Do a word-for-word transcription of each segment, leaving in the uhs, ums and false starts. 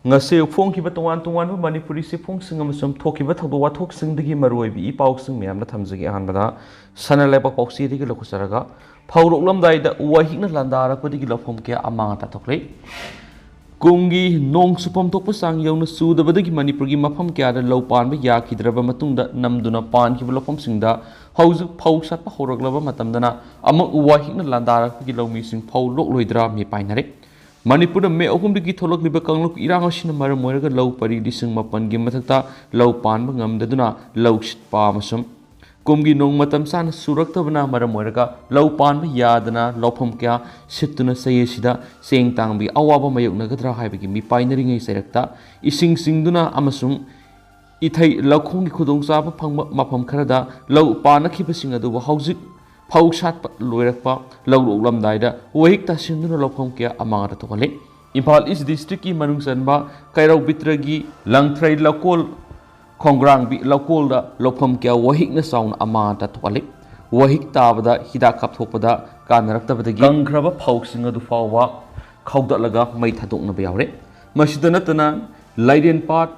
ꯉꯁꯤ ꯐꯣꯡꯈꯤꯕ ꯇꯣꯉꯥꯟ ꯇꯣꯉꯥꯟꯕ ꯃꯅꯤꯄꯨꯔꯤ ꯆꯦꯐꯣꯡꯁꯤꯡ ꯑꯃꯁꯨꯡ ꯊꯣꯛꯈꯤꯕ ꯊꯧꯗꯣꯛ ꯋꯥꯊꯣꯛꯁꯤꯡꯗꯒꯤ ꯃꯔꯨꯑꯣꯏꯕ ꯏ ꯄꯥꯎꯁꯤꯡ ꯃꯌꯥꯝꯅ ꯊꯝꯖꯒꯦ꯫ ꯑꯍꯥꯟꯕꯗ ꯁꯅꯥ ꯂꯩꯕꯥꯛ ꯄꯥꯎꯆꯦꯗꯒꯤ ꯂꯧꯈꯠꯆꯔꯒ, ꯐꯧ ꯂꯣꯛꯂꯝꯗꯥꯏꯗ ꯋꯥꯍꯤꯛꯅ ꯂꯥꯟꯗꯥꯔꯛꯄꯗꯒꯤ ꯂꯧꯐꯝ ꯀꯌꯥ ꯑꯃꯥꯡ ꯑꯇꯥ ꯊꯣꯛꯂꯦ꯫ ꯀꯨꯝꯒꯤ ꯅꯣꯡ ꯆꯨꯐꯝ ꯊꯣꯛꯄ ꯆꯥꯡ ꯌꯧꯅ ꯆꯨꯗꯕꯗꯒꯤ ꯃꯅꯤꯄꯨꯔꯒꯤ ꯃꯐꯝ ꯀꯌꯥꯗ ꯂꯧ ꯄꯥꯟꯕ ꯌꯥꯈꯤꯗ꯭ꯔꯕ ꯃꯇꯨꯡꯗ ꯅꯝꯗꯨꯅ ꯄꯥꯟꯈꯤꯕ ꯂꯧꯐꯝꯁꯤꯡꯗ ꯍꯧꯖꯤꯛ ꯐꯧ ꯁꯥꯠꯄ ꯍꯧꯔꯛꯂꯕ ꯃꯇꯝꯗꯅ ꯑꯃꯨꯛ ꯋꯥꯍꯤꯛꯅ ꯂꯥꯟꯗꯥꯔꯛꯄꯒꯤ ꯂꯧꯃꯤꯁꯤꯡ ꯐꯧ ꯂꯣꯛꯂꯣꯏꯗ꯭ꯔꯥ ꯃꯤꯄꯥꯏꯅꯔꯦ꯫ ꯃꯅꯤꯄꯨꯔꯗ ꯃꯦ ꯑꯍꯨꯝꯗꯒꯤ ꯊꯣꯛꯂꯛꯂꯤꯕ ꯀꯥꯡꯂꯨꯞ ꯏꯔꯥꯡ ꯑꯁꯤꯅ ꯃꯔꯝ ꯑꯣꯏꯔꯒ ꯂꯧ ꯄꯔꯤ ꯂꯤꯁꯤꯡ ꯃꯥꯄꯟꯒꯤ ꯃꯊꯛꯇ ꯂꯧ ꯄꯥꯟꯕ ꯉꯝꯗꯗꯨꯅ ꯂꯧ ꯁꯤꯠꯄ ꯑꯃꯁꯨꯡ ꯀꯨꯝꯒꯤ ꯅꯣꯡ ꯃꯇꯝ ꯆꯥꯅ ꯆꯨꯔꯛꯇꯕꯅ ꯃꯔꯝ ꯑꯣꯏꯔꯒ ꯂꯧ ꯄꯥꯟꯕ ꯌꯥꯗꯅ ꯂꯧꯐꯝ ꯀꯌꯥ ꯁꯤꯠꯇꯨꯅ ꯆꯍꯤ ꯑꯁꯤꯗ ꯆꯦꯡ ꯇꯥꯡꯕꯒꯤ ꯑꯋꯥꯕ ꯃꯥꯌꯣꯛꯅꯒꯗ꯭ꯔꯥ ꯍꯥꯏꯕꯒꯤ ꯃꯤꯄꯥꯏꯅꯔꯤꯉꯩ ꯆꯩꯔꯛꯇ ꯏꯁꯤꯡ ꯆꯤꯡꯗꯨꯅ ꯑꯃꯁꯨꯡ ꯏꯊꯩ ꯂꯧꯈꯣꯡꯒꯤ ꯈꯨꯗꯣꯡꯆꯥꯕ ꯐꯪꯕ ꯃꯐꯝ ꯈꯔꯗ ꯂꯧ ꯄꯥꯟꯅꯈꯤꯕꯁꯤꯡ ꯑꯗꯨꯕꯨ ꯍꯧꯖꯤꯛ ꯐꯧ ꯁꯥꯠꯄ ꯂꯣꯏꯔꯛꯄ ꯂꯧ ꯂꯣꯛꯂꯝꯗꯥꯏꯗ ꯋꯥꯍꯤꯛ ꯇꯥꯁꯤꯟꯗꯨꯅ ꯂꯧꯐꯝ ꯀꯌꯥ ꯑꯃꯥꯡ ꯑꯇꯥ ꯊꯣꯛꯍꯜꯂꯤ꯫ ꯏꯝꯐꯥꯜ ꯏꯁ ꯗꯤꯁꯇ꯭ꯔꯤꯛꯀꯤ ꯃꯅꯨꯡ ꯆꯟꯕ ꯀꯩꯔꯧ ꯕꯤꯇ꯭ꯔꯒꯤ ꯂꯪꯊ꯭ꯔꯩ ꯂꯧꯀꯣꯜ, ꯈꯣꯡꯒ꯭ꯔꯥꯡꯕꯤ ꯂꯧꯀꯣꯜꯗ ꯂꯧꯐꯝ ꯀꯌꯥ ꯋꯥꯍꯤꯛꯅ ꯆꯥꯎꯅ ꯑꯃꯥꯡ ꯑꯇꯥ ꯊꯣꯛꯍꯜꯂꯤ꯫ ꯋꯥꯍꯤꯛ ꯇꯥꯕꯗ ꯍꯤꯗꯥꯛ ꯀꯥꯞꯊꯣꯛꯄꯗ ꯀꯥꯟꯅꯔꯛꯇꯕꯗꯒꯤ ꯀꯪꯈ꯭ꯔꯕ ꯐꯧꯁꯤꯡ ꯑꯗꯨ ꯐꯥꯎꯕ ꯈꯥꯎꯗꯠꯂꯒ ꯃꯩ ꯊꯥꯗꯣꯛꯅꯕ ꯌꯥꯎꯔꯦ꯫ ꯃꯁꯤꯗ ꯅꯠꯇꯅ ꯂꯩꯔꯦꯟꯄꯥꯠ,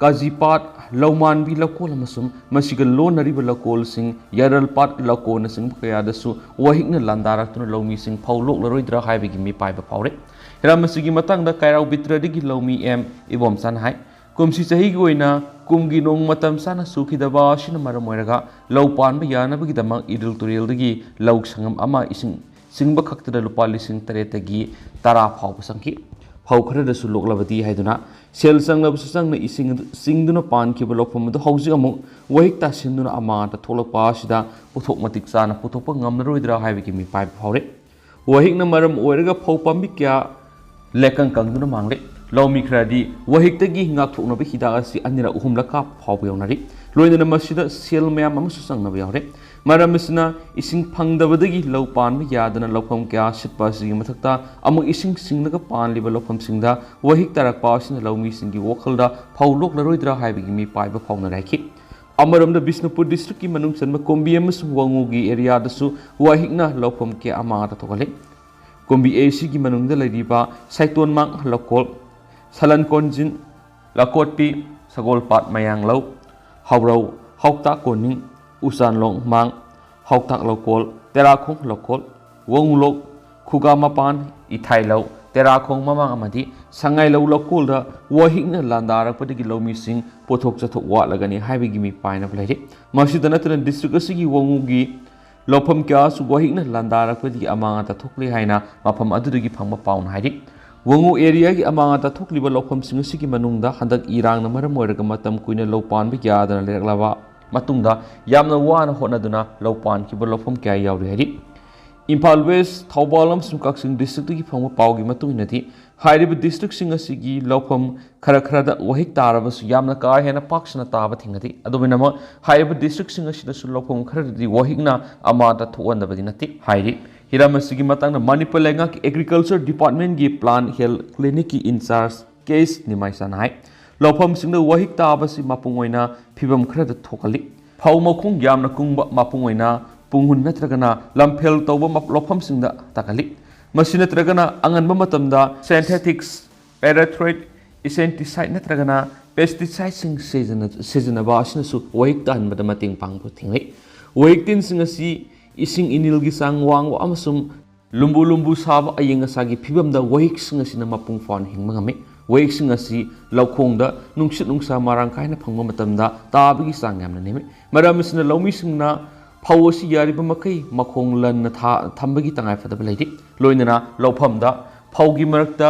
ꯀꯥꯖꯤꯄꯥꯠ, ꯂꯧꯃꯥꯟꯕꯤ ꯂꯧꯀꯣꯜ ꯑꯃꯁꯨꯡ ꯃꯁꯤꯒ ꯂꯣꯟꯅꯔꯤꯕ ꯂꯧꯀꯣꯜꯁꯤꯡ, ꯌꯥꯏꯔꯜꯄꯥꯠ ꯂꯧꯀꯣꯜꯅꯆꯤꯡꯕ ꯀꯌꯥꯗꯁꯨ ꯋꯥꯍꯤꯛꯅ ꯂꯥꯟꯗꯥꯔꯛꯇꯨꯅ ꯂꯧꯃꯤꯁꯤꯡ ꯐꯧ ꯂꯣꯛꯂꯔꯣꯏꯗ꯭ꯔꯥ ꯍꯥꯏꯕꯒꯤ ꯃꯤꯄꯥꯏꯕ ꯐꯥꯎꯔꯦ꯫ ꯍꯤꯔꯝ ꯑꯁꯤꯒꯤ ꯃꯇꯥꯡꯗ ꯀꯩꯔꯥꯎ ꯕꯤꯇ꯭ꯔꯗꯒꯤ ꯂꯧꯃꯤ ꯑꯦꯝ ꯏꯕꯣꯝꯆꯥꯅ ꯍꯥꯏ, ꯀꯨꯝꯁꯤ ꯆꯍꯤꯒꯤ ꯑꯣꯏꯅ ꯀꯨꯝꯒꯤ ꯅꯣꯡ ꯃꯇꯝ ꯆꯥꯅ ꯆꯨꯈꯤꯗꯕ ꯑꯁꯤꯅ ꯃꯔꯝ ꯑꯣꯏꯔꯒ ꯂꯧ ꯄꯥꯟꯕ ꯌꯥꯅꯕꯒꯤꯗꯃꯛ ꯏꯔꯤꯜ ꯇꯨꯔꯦꯜꯗꯒꯤ ꯂꯧ ꯁꯪꯉꯝ ꯑꯃ ꯏꯁꯤꯡ ꯆꯤꯡꯕ ꯈꯛꯇꯗ ꯂꯨꯄꯥ ꯂꯤꯁꯤꯡ ꯇꯔꯦꯠꯇꯒꯤ ꯇꯔꯥ ꯐꯥꯎꯕ ꯆꯪꯈꯤ꯫ ꯐꯧ ꯈꯔꯗꯁꯨ ꯂꯣꯛꯂꯕꯗꯤ ꯍꯥꯏꯗꯨꯅ ꯁꯦꯜ ꯆꯪꯂꯕꯁꯨ ꯆꯪꯅ ꯏꯁꯤꯡ ꯑꯗꯨ ꯆꯤꯡꯗꯨꯅ ꯄꯥꯟꯈꯤꯕ ꯂꯧꯐꯝ ꯑꯗꯨ ꯍꯧꯖꯤꯛ ꯑꯃꯨꯛ ꯋꯥꯍꯤꯛ ꯇꯥꯁꯤꯟꯗꯨꯅ ꯑꯃꯥꯡ ꯑꯇꯥ ꯊꯣꯛꯂꯛꯄ ꯑꯁꯤꯗ ꯄꯣꯠꯊꯣꯛ ꯃꯇꯤꯛ ꯆꯥꯅ ꯄꯨꯊꯣꯛꯄ ꯉꯝꯂꯔꯣꯏꯗ꯭ꯔꯥ ꯍꯥꯏꯕꯒꯤ ꯃꯤꯄꯥꯏꯕ ꯐꯥꯎꯔꯦ꯫ ꯋꯥꯍꯤꯛꯅ ꯃꯔꯝ ꯑꯣꯏꯔꯒ ꯐꯧ ꯄꯥꯝꯕꯤ ꯀꯌꯥ ꯂꯦꯀꯪ ꯀꯪꯗꯨꯅ ꯃꯥꯡꯂꯦ꯫ ꯂꯧꯃꯤ ꯈꯔꯗꯤ ꯋꯥꯍꯤꯛꯇꯒꯤ ꯉꯥꯛꯊꯣꯛꯅꯕ ꯍꯤꯗꯥꯛ ꯑꯁꯤ ꯑꯅꯤꯔꯛ ꯑꯍꯨꯝꯂꯛ ꯀꯥꯞꯄ ꯐꯥꯎꯕ ꯌꯥꯎꯅꯔꯤ꯫ ꯂꯣꯏꯅꯅ ꯃꯁꯤꯗ ꯁꯦꯜ ꯃꯌꯥꯝ ꯑꯃꯁꯨ ꯆꯪꯅꯕ ꯌꯥꯎꯔꯦ꯫ ꯃꯔꯝ ꯑꯁꯤꯅ ꯏꯁꯤꯡ ꯐꯪꯗꯕꯗꯒꯤ ꯂꯧ ꯄꯥꯟꯕ ꯌꯥꯗꯅ ꯂꯧꯐꯝ ꯀꯌꯥ ꯁꯤꯠꯄ ꯑꯁꯤꯒꯤ ꯃꯊꯛꯇ ꯑꯃꯨꯛ ꯏꯁꯤꯡ ꯆꯤꯡꯂꯒ ꯄꯥꯟꯂꯤꯕ ꯂꯧꯐꯝꯁꯤꯡꯗ ꯋꯥꯍꯤꯛ ꯇꯥꯔꯛꯄ ꯑꯁꯤꯅ ꯂꯧꯃꯤꯁꯤꯡꯒꯤ ꯋꯥꯈꯜꯗ ꯐꯧ ꯂꯣꯛꯂꯔꯣꯏꯗ꯭ꯔꯥ ꯍꯥꯏꯕꯒꯤ ꯃꯤꯄꯥꯏꯕ ꯐꯥꯎꯅꯔꯦ ꯍꯥꯏꯈꯤ꯫ ꯑꯃꯔꯣꯝꯗ ꯕꯤꯁꯅꯨꯄꯨꯔ ꯗꯤꯁꯇ꯭ꯔꯤꯛꯀꯤ ꯃꯅꯨꯡ ꯆꯟꯕ ꯀꯨꯝꯕꯤ ꯑꯃꯁꯨꯡ ꯋꯥꯉꯨꯒꯤ ꯑꯦꯔꯤꯌꯥꯗꯁꯨ ꯋꯥꯍꯤꯛꯅ ꯂꯧꯐꯝ ꯀꯌꯥ ꯑꯃꯥꯡ ꯑꯇꯥ ꯊꯣꯛꯍꯜꯂꯤ꯫ ꯀꯨꯝꯕꯤ ꯑꯦ ꯁꯤꯒꯤ ꯃꯅꯨꯡꯗ ꯂꯩꯔꯤꯕ ꯁꯥꯏꯇꯣꯟꯃꯥꯡ ꯂꯧꯀꯣꯜ, ꯁꯂꯟ ꯀꯣꯟꯖꯤꯟ, ꯂꯀꯣꯠꯄꯤ, ꯁꯒꯣꯜꯄꯥꯠ ꯃꯌꯥꯡꯂꯧ, ꯍꯧꯔꯧ, ꯍꯥꯎꯇꯥꯛ ꯀꯣꯅꯤꯡ, ꯎꯆꯥꯟꯂꯣꯡ ꯃꯥꯡ, ꯍꯥꯎꯇꯥꯛ ꯂꯧꯀꯣꯜ, ꯇꯦꯔꯥꯈꯣꯡ ꯂꯧꯀꯣꯜ, ꯋꯥꯉꯨꯂꯣꯛ, ꯈꯨꯒꯥ ꯃꯄꯥꯟ, ꯏꯊꯥꯏꯂꯧ, ꯇꯦꯔꯥꯈꯣꯡ ꯃꯃꯥꯡ ꯑꯃꯗꯤ ꯁꯉꯥꯏꯂꯧ ꯂꯧꯀꯣꯜꯗ ꯋꯥꯍꯤꯛꯅ ꯂꯥꯟꯗꯥꯔꯛꯄꯗꯒꯤ ꯂꯧꯃꯤꯁꯤꯡ ꯄꯣꯠꯊꯣꯛ ꯆꯠꯊꯣꯛ ꯋꯥꯠꯂꯒꯅꯤ ꯍꯥꯏꯕꯒꯤ ꯃꯤ ꯄꯥꯏꯅꯕ ꯂꯩꯔꯤ꯫ ꯃꯁꯤꯗ ꯅꯠꯇꯅ district ꯑꯁꯤꯒꯤ ꯋꯥꯉꯨꯒꯤ ꯂꯧꯐꯝ ꯀꯌꯥꯁꯨ ꯋꯥꯍꯤꯛꯅ ꯂꯥꯟꯗꯥꯔꯛꯄꯗꯒꯤ ꯑꯃꯥꯡ ꯑꯇꯥ ꯊꯣꯛꯂꯦ ꯍꯥꯏꯅ ꯃꯐꯝ ꯑꯗꯨꯗꯒꯤ ꯐꯪꯕ ꯄꯥꯎꯅ ꯍꯥꯏꯔꯤ꯫ ꯋꯥꯉꯨ areaꯒꯤ ꯑꯃꯥꯡ ꯑꯇꯥ ꯊꯣꯛꯂꯤꯕ ꯂꯧꯐꯝꯁꯤꯡ ꯑꯁꯤꯒꯤ ꯃꯅꯨꯡꯗ ꯍꯟꯗꯛ ꯏꯔꯥꯡꯅ ꯃꯔꯝ ꯑꯣꯏꯔꯒ ꯃꯇꯝ ꯀꯨꯏꯅ ꯂꯧ ꯄꯥꯟꯕ ꯌꯥꯗꯅ ꯂꯩꯔꯛꯂꯕ ꯃꯇꯨꯡꯗ ꯌꯥꯝꯅ ꯋꯥꯅ ꯍꯣꯠꯅꯗꯨꯅ ꯂꯧ ꯄꯥꯟꯈꯤꯕ ꯂꯧꯐꯝ ꯀꯌꯥ ꯌꯥꯎꯔꯤ ꯍꯥꯏꯔꯤ꯫ ꯏꯝꯐꯥꯜ West, ꯊꯧꯕꯥꯜ ꯑꯃꯁꯨꯡ ꯀꯛꯆꯤꯡ districtꯇꯒꯤ ꯐꯪꯕ ꯄꯥꯎꯒꯤ ꯃꯇꯨꯡ ꯏꯟꯅꯗꯤ, ꯍꯥꯏꯔꯤꯕ districtꯁꯤꯡ ꯑꯁꯤꯒꯤ ꯂꯧꯐꯝ ꯈꯔ ꯈꯔꯗ ꯋꯥꯍꯤꯛ ꯇꯥꯔꯕꯁꯨ ꯌꯥꯝꯅ ꯀꯥ ꯍꯦꯟꯅ ꯄꯥꯛ ꯁꯟꯅ ꯇꯥꯕ ꯊꯦꯡꯅꯗꯦ꯫ ꯑꯗꯨꯝ ꯑꯣꯏꯅꯃꯛ, ꯍꯥꯏꯔꯤꯕ districtꯁꯤꯡ ꯑꯁꯤꯗꯁꯨ ꯂꯧꯐꯝ ꯈꯔꯗꯗꯤ ꯋꯥꯍꯤꯛꯅ ꯑꯃꯥꯡ ꯑꯇꯥ ꯊꯣꯛꯍꯟꯗꯕꯗꯤ ꯅꯠꯇꯦ ꯍꯥꯏꯔꯤ꯫ ꯍꯤꯔꯝ ꯑꯁꯤꯒꯤ ꯃꯇꯥꯡꯗ ꯃꯅꯤꯄꯨꯔ ꯂꯩꯉꯥꯛꯀꯤ Agriculture Departmentꯀꯤ Plant Health Clinicꯀꯤ in-charge ꯀꯦ ꯑꯦꯁ ꯅꯤꯃꯥꯏꯁꯥꯅ ꯍꯥꯏ, ꯂꯧꯐꯝꯁꯤꯡꯗ ꯋꯥꯍꯤꯛ ꯇꯥꯕꯁꯤ ꯃꯄꯨꯡ ꯑꯣꯏꯅ ꯐꯤꯕꯝ ꯈꯔꯗ ꯊꯣꯛꯍꯜꯂꯤ꯫ ꯐꯧ ꯃꯈꯣꯡ ꯌꯥꯝꯅ ꯀꯨꯡꯕ, ꯃꯄꯨꯡ ꯑꯣꯏꯅ ꯄꯨꯡꯍꯨꯟ ꯅꯠꯇ꯭ꯔꯒꯅ ꯂꯝꯐꯦꯜ ꯇꯧꯕ ꯃ-, ꯂꯧꯐꯝꯁꯤꯡꯗ ꯇꯥꯀꯜꯂꯤ꯫ ꯃꯁꯤ ꯅꯠꯇ꯭ꯔꯒꯅ ꯑꯉꯟꯕ ꯃꯇꯝꯗ synthetics, pyrethroid, insecticide ꯅꯠꯇ꯭ꯔꯒꯅ pesticideꯁꯤꯡ ꯁꯤꯖꯤꯟꯅ-, ꯁꯤꯖꯤꯟꯅꯕ ꯑꯁꯤꯅꯁꯨ ꯋꯥꯍꯤꯛ ꯇꯥꯍꯟꯕꯗ ꯃꯇꯦꯡ ꯄꯥꯡꯕ ꯊꯦꯡꯅꯩ꯫ ꯋꯥꯍꯤꯛ ꯇꯤꯟꯁꯤꯡ ꯑꯁꯤ ꯏꯁꯤꯡ ꯏꯅꯤꯜꯒꯤ ꯆꯥꯡ ꯋꯥꯡꯕ ꯑꯃꯁꯨꯡ ꯂꯨꯝꯕꯨ ꯂꯨꯝꯕꯨ ꯁꯥꯕ ꯑꯌꯤꯡ ꯑꯁꯥꯒꯤ ꯐꯤꯕꯝꯗ ꯋꯥꯍꯤꯛꯁꯤꯡ ꯑꯁꯤꯅ ꯃꯄꯨꯡ ꯐꯥꯅ ꯍꯤꯡꯕ ꯉꯝꯃꯤ꯫ ꯋꯥꯍꯤꯛꯁꯤꯡ ꯑꯁꯤ ꯂꯧꯈꯣꯡꯗ ꯅꯨꯡꯁꯤꯠ ꯅꯨꯡꯁꯥ ꯃꯔꯥꯡ ꯀꯥꯏꯅ ꯐꯪꯕ ꯃꯇꯝꯗ ꯇꯥꯕꯒꯤ ꯆꯥꯡ ꯌꯥꯝꯅ ꯅꯦꯝꯃꯤ꯫ ꯃꯔꯝ ꯑꯁꯤꯅ ꯂꯧꯃꯤꯁꯤꯡꯅ ꯐꯧ ꯑꯁꯤ ꯌꯥꯔꯤꯕ ꯃꯈꯩ ꯃꯈꯣꯡ ꯂꯟꯅ ꯊꯥ-, ꯊꯝꯕꯒꯤ ꯇꯉꯥꯏꯐꯗꯕ ꯂꯩꯔꯤ꯫ ꯂꯣꯏꯅꯅ ꯂꯧꯐꯝꯗ ꯐꯧꯒꯤ ꯃꯔꯛꯇ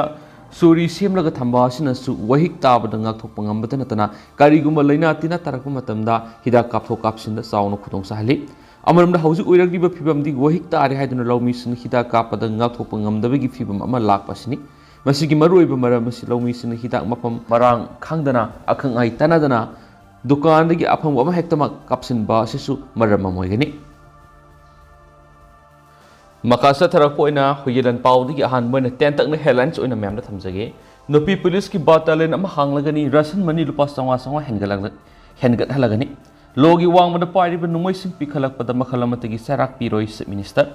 ꯆꯨꯔꯤ ꯁꯦꯝꯂꯒ ꯊꯝꯕ ꯑꯁꯤꯅꯁꯨ ꯋꯥꯍꯤꯛ ꯇꯥꯕꯗ ꯉꯥꯛꯊꯣꯛꯄ ꯉꯝꯕꯇ ꯅꯠꯇꯅ ꯀꯔꯤꯒꯨꯝꯕ ꯂꯥꯏꯅꯥ ꯇꯤꯟꯅꯥ ꯇꯥꯔꯛꯄ ꯃꯇꯝꯗ ꯍꯤꯗꯥꯛ ꯀꯥꯞꯊꯣꯛ ꯀꯥꯞꯁꯤꯟꯗ ꯆꯥꯎꯅ ꯈꯨꯗꯣꯡ ꯆꯥꯍꯜꯂꯤ꯫ ꯑꯃꯔꯣꯝꯗ ꯍꯧꯖꯤꯛ ꯑꯣꯏꯔꯛꯂꯤꯕ ꯐꯤꯕꯝꯗꯤ ꯋꯥꯍꯤꯛ ꯇꯥꯔꯦ ꯍꯥꯏꯗꯨꯅ ꯂꯧꯃꯤꯁꯤꯡꯅ ꯍꯤꯗꯥꯛ ꯀꯥꯞꯄꯗ ꯉꯥꯛꯊꯣꯛꯄ ꯉꯝꯗꯕꯒꯤ ꯐꯤꯕꯝ ꯑꯃ ꯂꯥꯛꯄ ꯑꯁꯤꯅꯤ꯫ ꯃꯁꯤꯒꯤ ꯃꯔꯨꯑꯣꯏꯕ ꯃꯔꯝ ꯑꯁꯤ ꯂꯧꯃꯤꯁꯤꯡꯅ ꯍꯤꯗꯥꯛ ꯃꯐꯝ ꯃꯔꯥꯡ ꯈꯪꯗꯅ ꯑꯈꯪ ꯑꯍꯩ ꯇꯥꯟꯅꯗꯅ ꯗꯨꯀꯥꯟꯗꯒꯤ ꯑꯐꯪꯕ ꯑꯃ ꯍꯦꯛꯇꯃꯛ ꯀꯥꯞꯁꯤꯟꯕ ꯑꯁꯤꯁꯨ ꯃꯔꯝ ꯑꯃ ꯑꯣꯏꯒꯅꯤ꯫ ꯃꯈꯥ ꯆꯠꯊꯔꯛꯄ ꯑꯣꯏꯅ ꯍꯨꯏꯌꯦꯂꯟ ꯄꯥꯎꯗꯒꯤ ꯑꯍꯥꯟꯕ ꯑꯣꯏꯅ ꯇꯦꯟꯇꯛꯅ headlines ꯑꯣꯏꯅ ꯃꯌꯥꯝꯗ ꯊꯝꯖꯒꯦ꯫ ꯅꯨꯄꯤ ꯄꯨꯂꯤꯁꯀꯤ battalion ꯑꯃ ꯍꯥꯡꯂꯒꯅꯤ, ration money ꯂꯨꯄꯥ ꯆꯥꯝꯃꯉꯥ ꯆꯥꯝꯃꯉꯥ ꯍꯦꯟꯒꯠꯂꯛꯂ-, ꯍꯦꯟꯒꯠꯍꯜꯂꯒꯅꯤ꯫ ꯂꯣꯒꯤ ꯋꯥꯡꯃꯗ ꯄꯥꯏꯔꯤꯕ ꯅꯣꯡꯃꯩꯁꯤꯡ ꯄꯤꯈꯠꯂꯛꯄꯗ ꯃꯈꯜ ꯑꯃꯠꯇꯒꯤ ꯆꯩꯔꯥꯛ ꯄꯤꯔꯣꯏ, Chief Minister꯫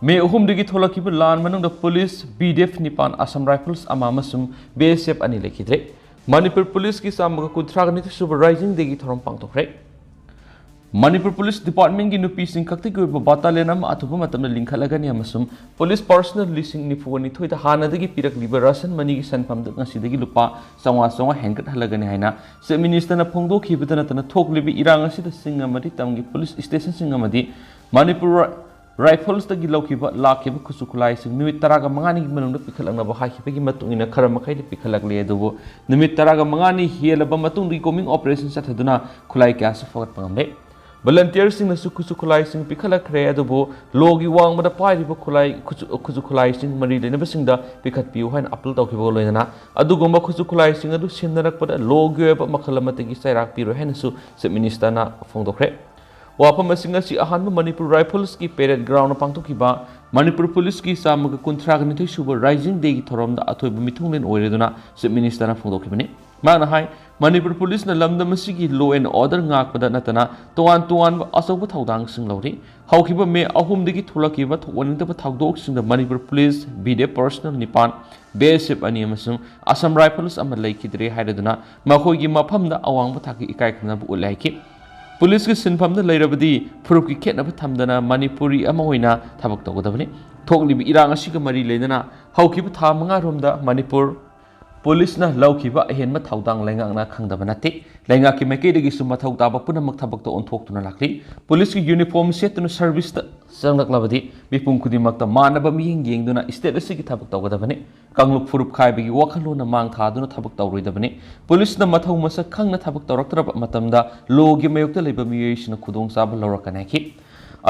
ꯃꯦ ꯑꯍꯨꯝꯗꯒꯤ ꯊꯣꯛꯂꯛꯈꯤꯕ ꯂꯥꯟ ꯃꯅꯨꯡꯗ ꯄꯨꯂꯤꯁ, ꯕꯤ ꯗꯤ ꯑꯦꯐ ꯅꯤꯄꯥꯟ, ꯑꯁꯥꯝ ꯔꯥꯏꯐꯜꯁ ꯑꯃ ꯑꯃꯁꯨꯡ ꯕꯤ ꯑꯦꯁ ꯑꯦꯐ ꯑꯅꯤ ꯂꯩꯈꯤꯗ꯭ꯔꯦ꯫ ꯃꯅꯤꯄꯨꯔ ꯄꯨꯂꯤꯁꯀꯤ ꯆꯥꯝꯃꯒ ꯀꯨꯟꯊ꯭ꯔꯥꯒ ꯅꯤꯊꯣꯏ ꯁꯨꯕ ꯔꯥꯏꯖꯤꯡ ꯗꯦꯒꯤ ꯊꯧꯔꯝ ꯄꯥꯡꯊꯣꯛꯈ꯭ꯔꯦ꯫ ꯃꯅꯤꯄꯨꯔ ꯄꯨꯂꯤꯁ ꯗꯤꯄꯥꯔꯠꯃꯦꯟꯒꯤ ꯅꯨꯄꯤꯁꯤꯡ ꯈꯛꯇꯒꯤ ꯑꯣꯏꯕ ꯕꯥꯇꯥꯂꯤꯌꯟ ꯑꯃ ꯑꯊꯨꯕ ꯃꯇꯝꯗ ꯂꯤꯡꯈꯠꯂꯒꯅꯤ ꯑꯃꯁꯨꯡ ꯄꯨꯂꯤꯁ ꯄꯥꯔꯁꯅꯦꯜ ꯂꯤꯁꯤꯡ ꯅꯤꯐꯨꯒ ꯅꯤꯊꯣꯏꯗ ꯍꯥꯟꯅꯗꯒꯤ ꯄꯤꯔꯛꯂꯤꯕ ꯔꯥꯁꯟ ꯃꯅꯤꯒꯤ ꯁꯦꯟꯐꯝꯗ ꯉꯁꯤꯗꯒꯤ ꯂꯨꯄꯥ ꯆꯥꯝꯃꯉꯥ ꯆꯥꯝꯃꯉꯥ ꯍꯦꯟꯒꯠꯍꯜꯂꯒꯅꯤ ꯍꯥꯏꯅ ꯆꯤꯐ ꯃꯤꯅꯤꯁꯇꯔꯅ ꯐꯣꯡꯗꯣꯛꯈꯤꯕꯗꯨ ꯅꯠꯇꯅ, ꯊꯣꯛꯂꯤꯕ ꯏꯔꯥꯡ ꯑꯁꯤꯗ ꯆꯤꯡ ꯑꯃꯗꯤ ꯇꯝꯒꯤ ꯄꯨꯂꯤꯁ ꯁ꯭ꯇꯦꯁꯟꯁꯤꯡ ꯑꯃꯗꯤ ꯃꯅꯤꯄꯨꯔ ꯔꯥꯏꯐꯜꯁꯇꯒꯤ ꯂꯧꯈꯤꯕ, ꯂꯥꯛꯈꯤꯕ ꯈꯨꯠꯁꯨ ꯈꯨꯠꯂꯥꯏꯁꯤꯡ ꯅꯨꯃꯤꯠ ꯇꯔꯥꯒ ꯃꯉꯥꯅꯤꯒꯤ ꯃꯅꯨꯡꯗ ꯄꯤꯈꯠꯂꯛꯅꯕ ꯍꯥꯏꯈꯤꯕꯒꯤ ꯃꯇꯨꯡ ꯏꯟꯅ ꯈꯔ ꯃꯈꯩꯗꯤ ꯄꯤꯈꯠꯂꯛꯂꯦ꯫ ꯑꯗꯨꯕꯨ ꯅꯨꯃꯤꯠ ꯇꯔꯥꯒ ꯃꯉꯥꯅꯤ ꯍꯦꯜꯂꯕ ꯃꯇꯨꯡꯗꯒꯤ ꯀꯣꯃꯤꯡ ꯑꯣꯄꯔꯦꯁꯟ ꯆꯠꯊꯗꯨꯅ ꯈꯨꯠꯂꯥꯏ ꯀꯌꯥꯁꯨ ꯐꯒꯠꯄ ꯉꯝꯂꯦ꯫ ꯚꯣꯂꯟꯇꯤꯌꯔꯁꯤꯡꯅꯁꯨ ꯈꯨꯠꯁꯨ ꯈꯨꯠꯂꯥꯏꯁꯤꯡ ꯄꯤꯈꯠꯂꯛꯈ꯭ꯔꯦ, ꯑꯗꯨꯕꯨ ꯂꯣꯒꯤ ꯋꯥꯡꯃꯗ ꯄꯥꯏꯔꯤꯕ ꯈꯨꯠꯂꯥꯏ, ꯈꯨꯠꯁꯨ, ꯈꯨꯠꯁꯨ ꯈꯨꯠꯂꯥꯏꯁꯤꯡ ꯃꯔꯤ ꯂꯩꯅꯕꯁꯤꯡꯗ ꯄꯤꯈꯠꯄꯤꯌꯨ ꯍꯥꯏꯅ ꯑꯄꯤꯜ ꯇꯧꯈꯤꯕꯒ ꯂꯣꯏꯅꯅ ꯑꯗꯨꯒꯨꯝꯕ ꯈꯨꯠꯁꯨ ꯈꯨꯠꯂꯥꯏꯁꯤꯡ ꯑꯗꯨ ꯁꯤꯟꯅꯔꯛꯄꯗ ꯂꯣꯒꯤ ꯑꯣꯏꯕ ꯃꯈꯜ ꯑꯃꯠꯇꯒꯤ ꯆꯩꯔꯥꯛ ꯄꯤꯔꯣꯏ ꯍꯥꯏꯅꯁꯨ ꯆꯤꯐ ꯃꯤꯅꯤꯁꯇꯔꯅ ꯐꯣꯡꯗꯣꯛꯈ꯭ꯔꯦ꯫ ꯋꯥꯐꯝ ꯑꯁꯤꯡ ꯑꯁꯤ ꯑꯍꯥꯟꯕ ꯃꯅꯤꯄꯨꯔ ꯔꯥꯏꯐꯜꯁꯀꯤ ꯄꯦꯔꯦꯗ ꯒ꯭ꯔꯥꯎꯟꯗ ꯄꯥꯡꯊꯣꯛꯈꯤꯕ ꯃꯅꯤꯄꯨꯔ ꯄꯨꯂꯤꯁꯀꯤ ꯆꯥꯝꯃꯒ ꯀꯨꯟꯊ꯭ꯔꯥꯒ ꯅꯤꯊꯣꯏ ꯁꯨꯕ ꯔꯥꯏꯖꯤꯡ ꯗꯦꯒꯤ ꯊꯧꯔꯝꯗ ꯑꯊꯣꯏꯕ ꯃꯤꯊꯨꯡꯂꯦꯟ ꯑꯣꯏꯔꯦꯗꯨꯅ ꯆꯤꯐ ꯃꯤꯅꯤꯁꯇꯔꯅ ꯐꯣꯡꯗꯣꯛꯈꯤꯕꯅꯤ꯫ ꯃꯥꯅ ꯍꯥꯏ, ꯃꯅꯤꯄꯨꯔ ꯄꯨꯂꯤꯁꯅ ꯂꯝꯗꯝ ꯑꯁꯤꯒꯤ law and order ꯉꯥꯛꯄꯗ ꯅꯠꯇꯅ ꯇꯣꯉꯥꯟ ꯇꯣꯉꯥꯟꯕ ꯑꯆꯧꯕ ꯊꯧꯗꯥꯡꯁꯤꯡ ꯂꯧꯔꯤ꯫ ꯍꯧꯈꯤꯕ ꯃꯦ ꯑꯍꯨꯝꯗꯒꯤ ꯊꯣꯛꯂꯛꯈꯤꯕ ꯊꯣꯛꯍꯟꯅꯤꯡꯗꯕ ꯊꯧꯗꯣꯛꯁꯤꯡꯗ Manipur police, B D F personnel ꯅꯤꯄꯥꯟ, ꯕꯤ ꯑꯦꯁ ꯑꯦꯐ ꯑꯅꯤ ꯑꯃꯁꯨꯡ ꯑꯁꯥꯝ ꯔꯥꯏꯐꯜꯁ ꯑꯃ ꯂꯩꯈꯤꯗ꯭ꯔꯦ ꯍꯥꯏꯔꯗꯨꯅ ꯃꯈꯣꯏꯒꯤ ꯃꯐꯝꯗ ꯑꯋꯥꯡꯕ ꯊꯥꯛꯀꯤ ꯏꯀꯥꯏ ꯈꯨꯝꯅꯕ ꯎꯠꯂꯦ ꯍꯥꯏꯈꯤ꯫ ꯄꯨꯂꯤꯁꯀꯤ ꯁꯤꯟꯐꯝꯗ ꯂꯩꯔꯕꯗꯤ ꯐꯨꯔꯨꯞꯀꯤ ꯈꯦꯠꯅꯕ ꯊꯝꯗꯅ ꯃꯅꯤꯄꯨꯔꯤ ꯑꯃ ꯑꯣꯏꯅ ꯊꯕꯛ ꯇꯧꯒꯗꯕꯅꯤ꯫ ꯊꯣꯛꯂꯤꯕ ꯏꯔꯥꯡ ꯑꯁꯤꯒ ꯃꯔꯤ ꯂꯩꯅꯅ ꯍꯧꯈꯤꯕ ꯊꯥ ꯃꯉꯥꯔꯣꯝꯗ ꯃꯅꯤꯄꯨꯔ ꯄꯨꯂꯤꯁꯅ ꯂꯧꯈꯤꯕ ꯑꯍꯦꯟꯕ ꯊꯧꯗꯥꯡ ꯂꯩꯉꯥꯛꯅ ꯈꯪꯗꯕ ꯅꯠꯇꯦ꯫ ꯂꯩꯉꯥꯛꯀꯤ ꯃꯥꯏꯀꯩꯗꯒꯤꯁꯨ ꯃꯊꯧ ꯇꯥꯕ ꯄꯨꯝꯅꯃꯛ ꯊꯕꯛꯇ ꯑꯣꯟꯊꯣꯛꯇꯨꯅ ꯂꯥꯛꯂꯤ꯫ ꯄꯨꯂꯤꯁꯀꯤ ꯌꯨꯅꯤꯐꯣꯔꯝ ꯁꯦꯠꯇꯨꯅ ꯁꯔꯚꯤꯁꯇ ꯆꯪꯂꯛꯂꯕꯗꯤ ꯃꯤꯄꯨꯝ ꯈꯨꯗꯤꯡꯃꯛꯇ ꯃꯥꯟꯅꯕ ꯃꯤꯠꯌꯦꯡ ꯌꯦꯡꯗꯨꯅ ꯁ꯭ꯇꯦꯠ ꯑꯁꯤꯒꯤ ꯊꯕꯛ ꯇꯧꯒꯗꯕꯅꯤ꯫ ꯀꯥꯡꯂꯨꯞ ꯐꯨꯔꯨꯞ ꯈꯥꯏꯕꯒꯤ ꯋꯥꯈꯜꯂꯣꯟꯅ ꯃꯥꯡ ꯊꯥꯗꯨꯅ ꯊꯕꯛ ꯇꯧꯔꯣꯏꯗꯕꯅꯤ꯫ ꯄꯨꯂꯤꯁꯅ ꯃꯊꯧ ꯃꯁꯛ ꯈꯪꯅ ꯊꯕꯛ ꯇꯧꯔꯛꯇ꯭ꯔꯕ ꯃꯇꯝꯗ ꯂꯣꯒꯤ ꯃꯥꯌꯣꯛꯇ ꯂꯩꯕ ꯃꯤꯑꯣꯏꯁꯤꯡꯅ ꯈꯨꯗꯣꯡꯆꯥꯕ ꯂꯧꯔꯛꯀꯅꯤ ꯍꯥꯏꯈꯤ꯫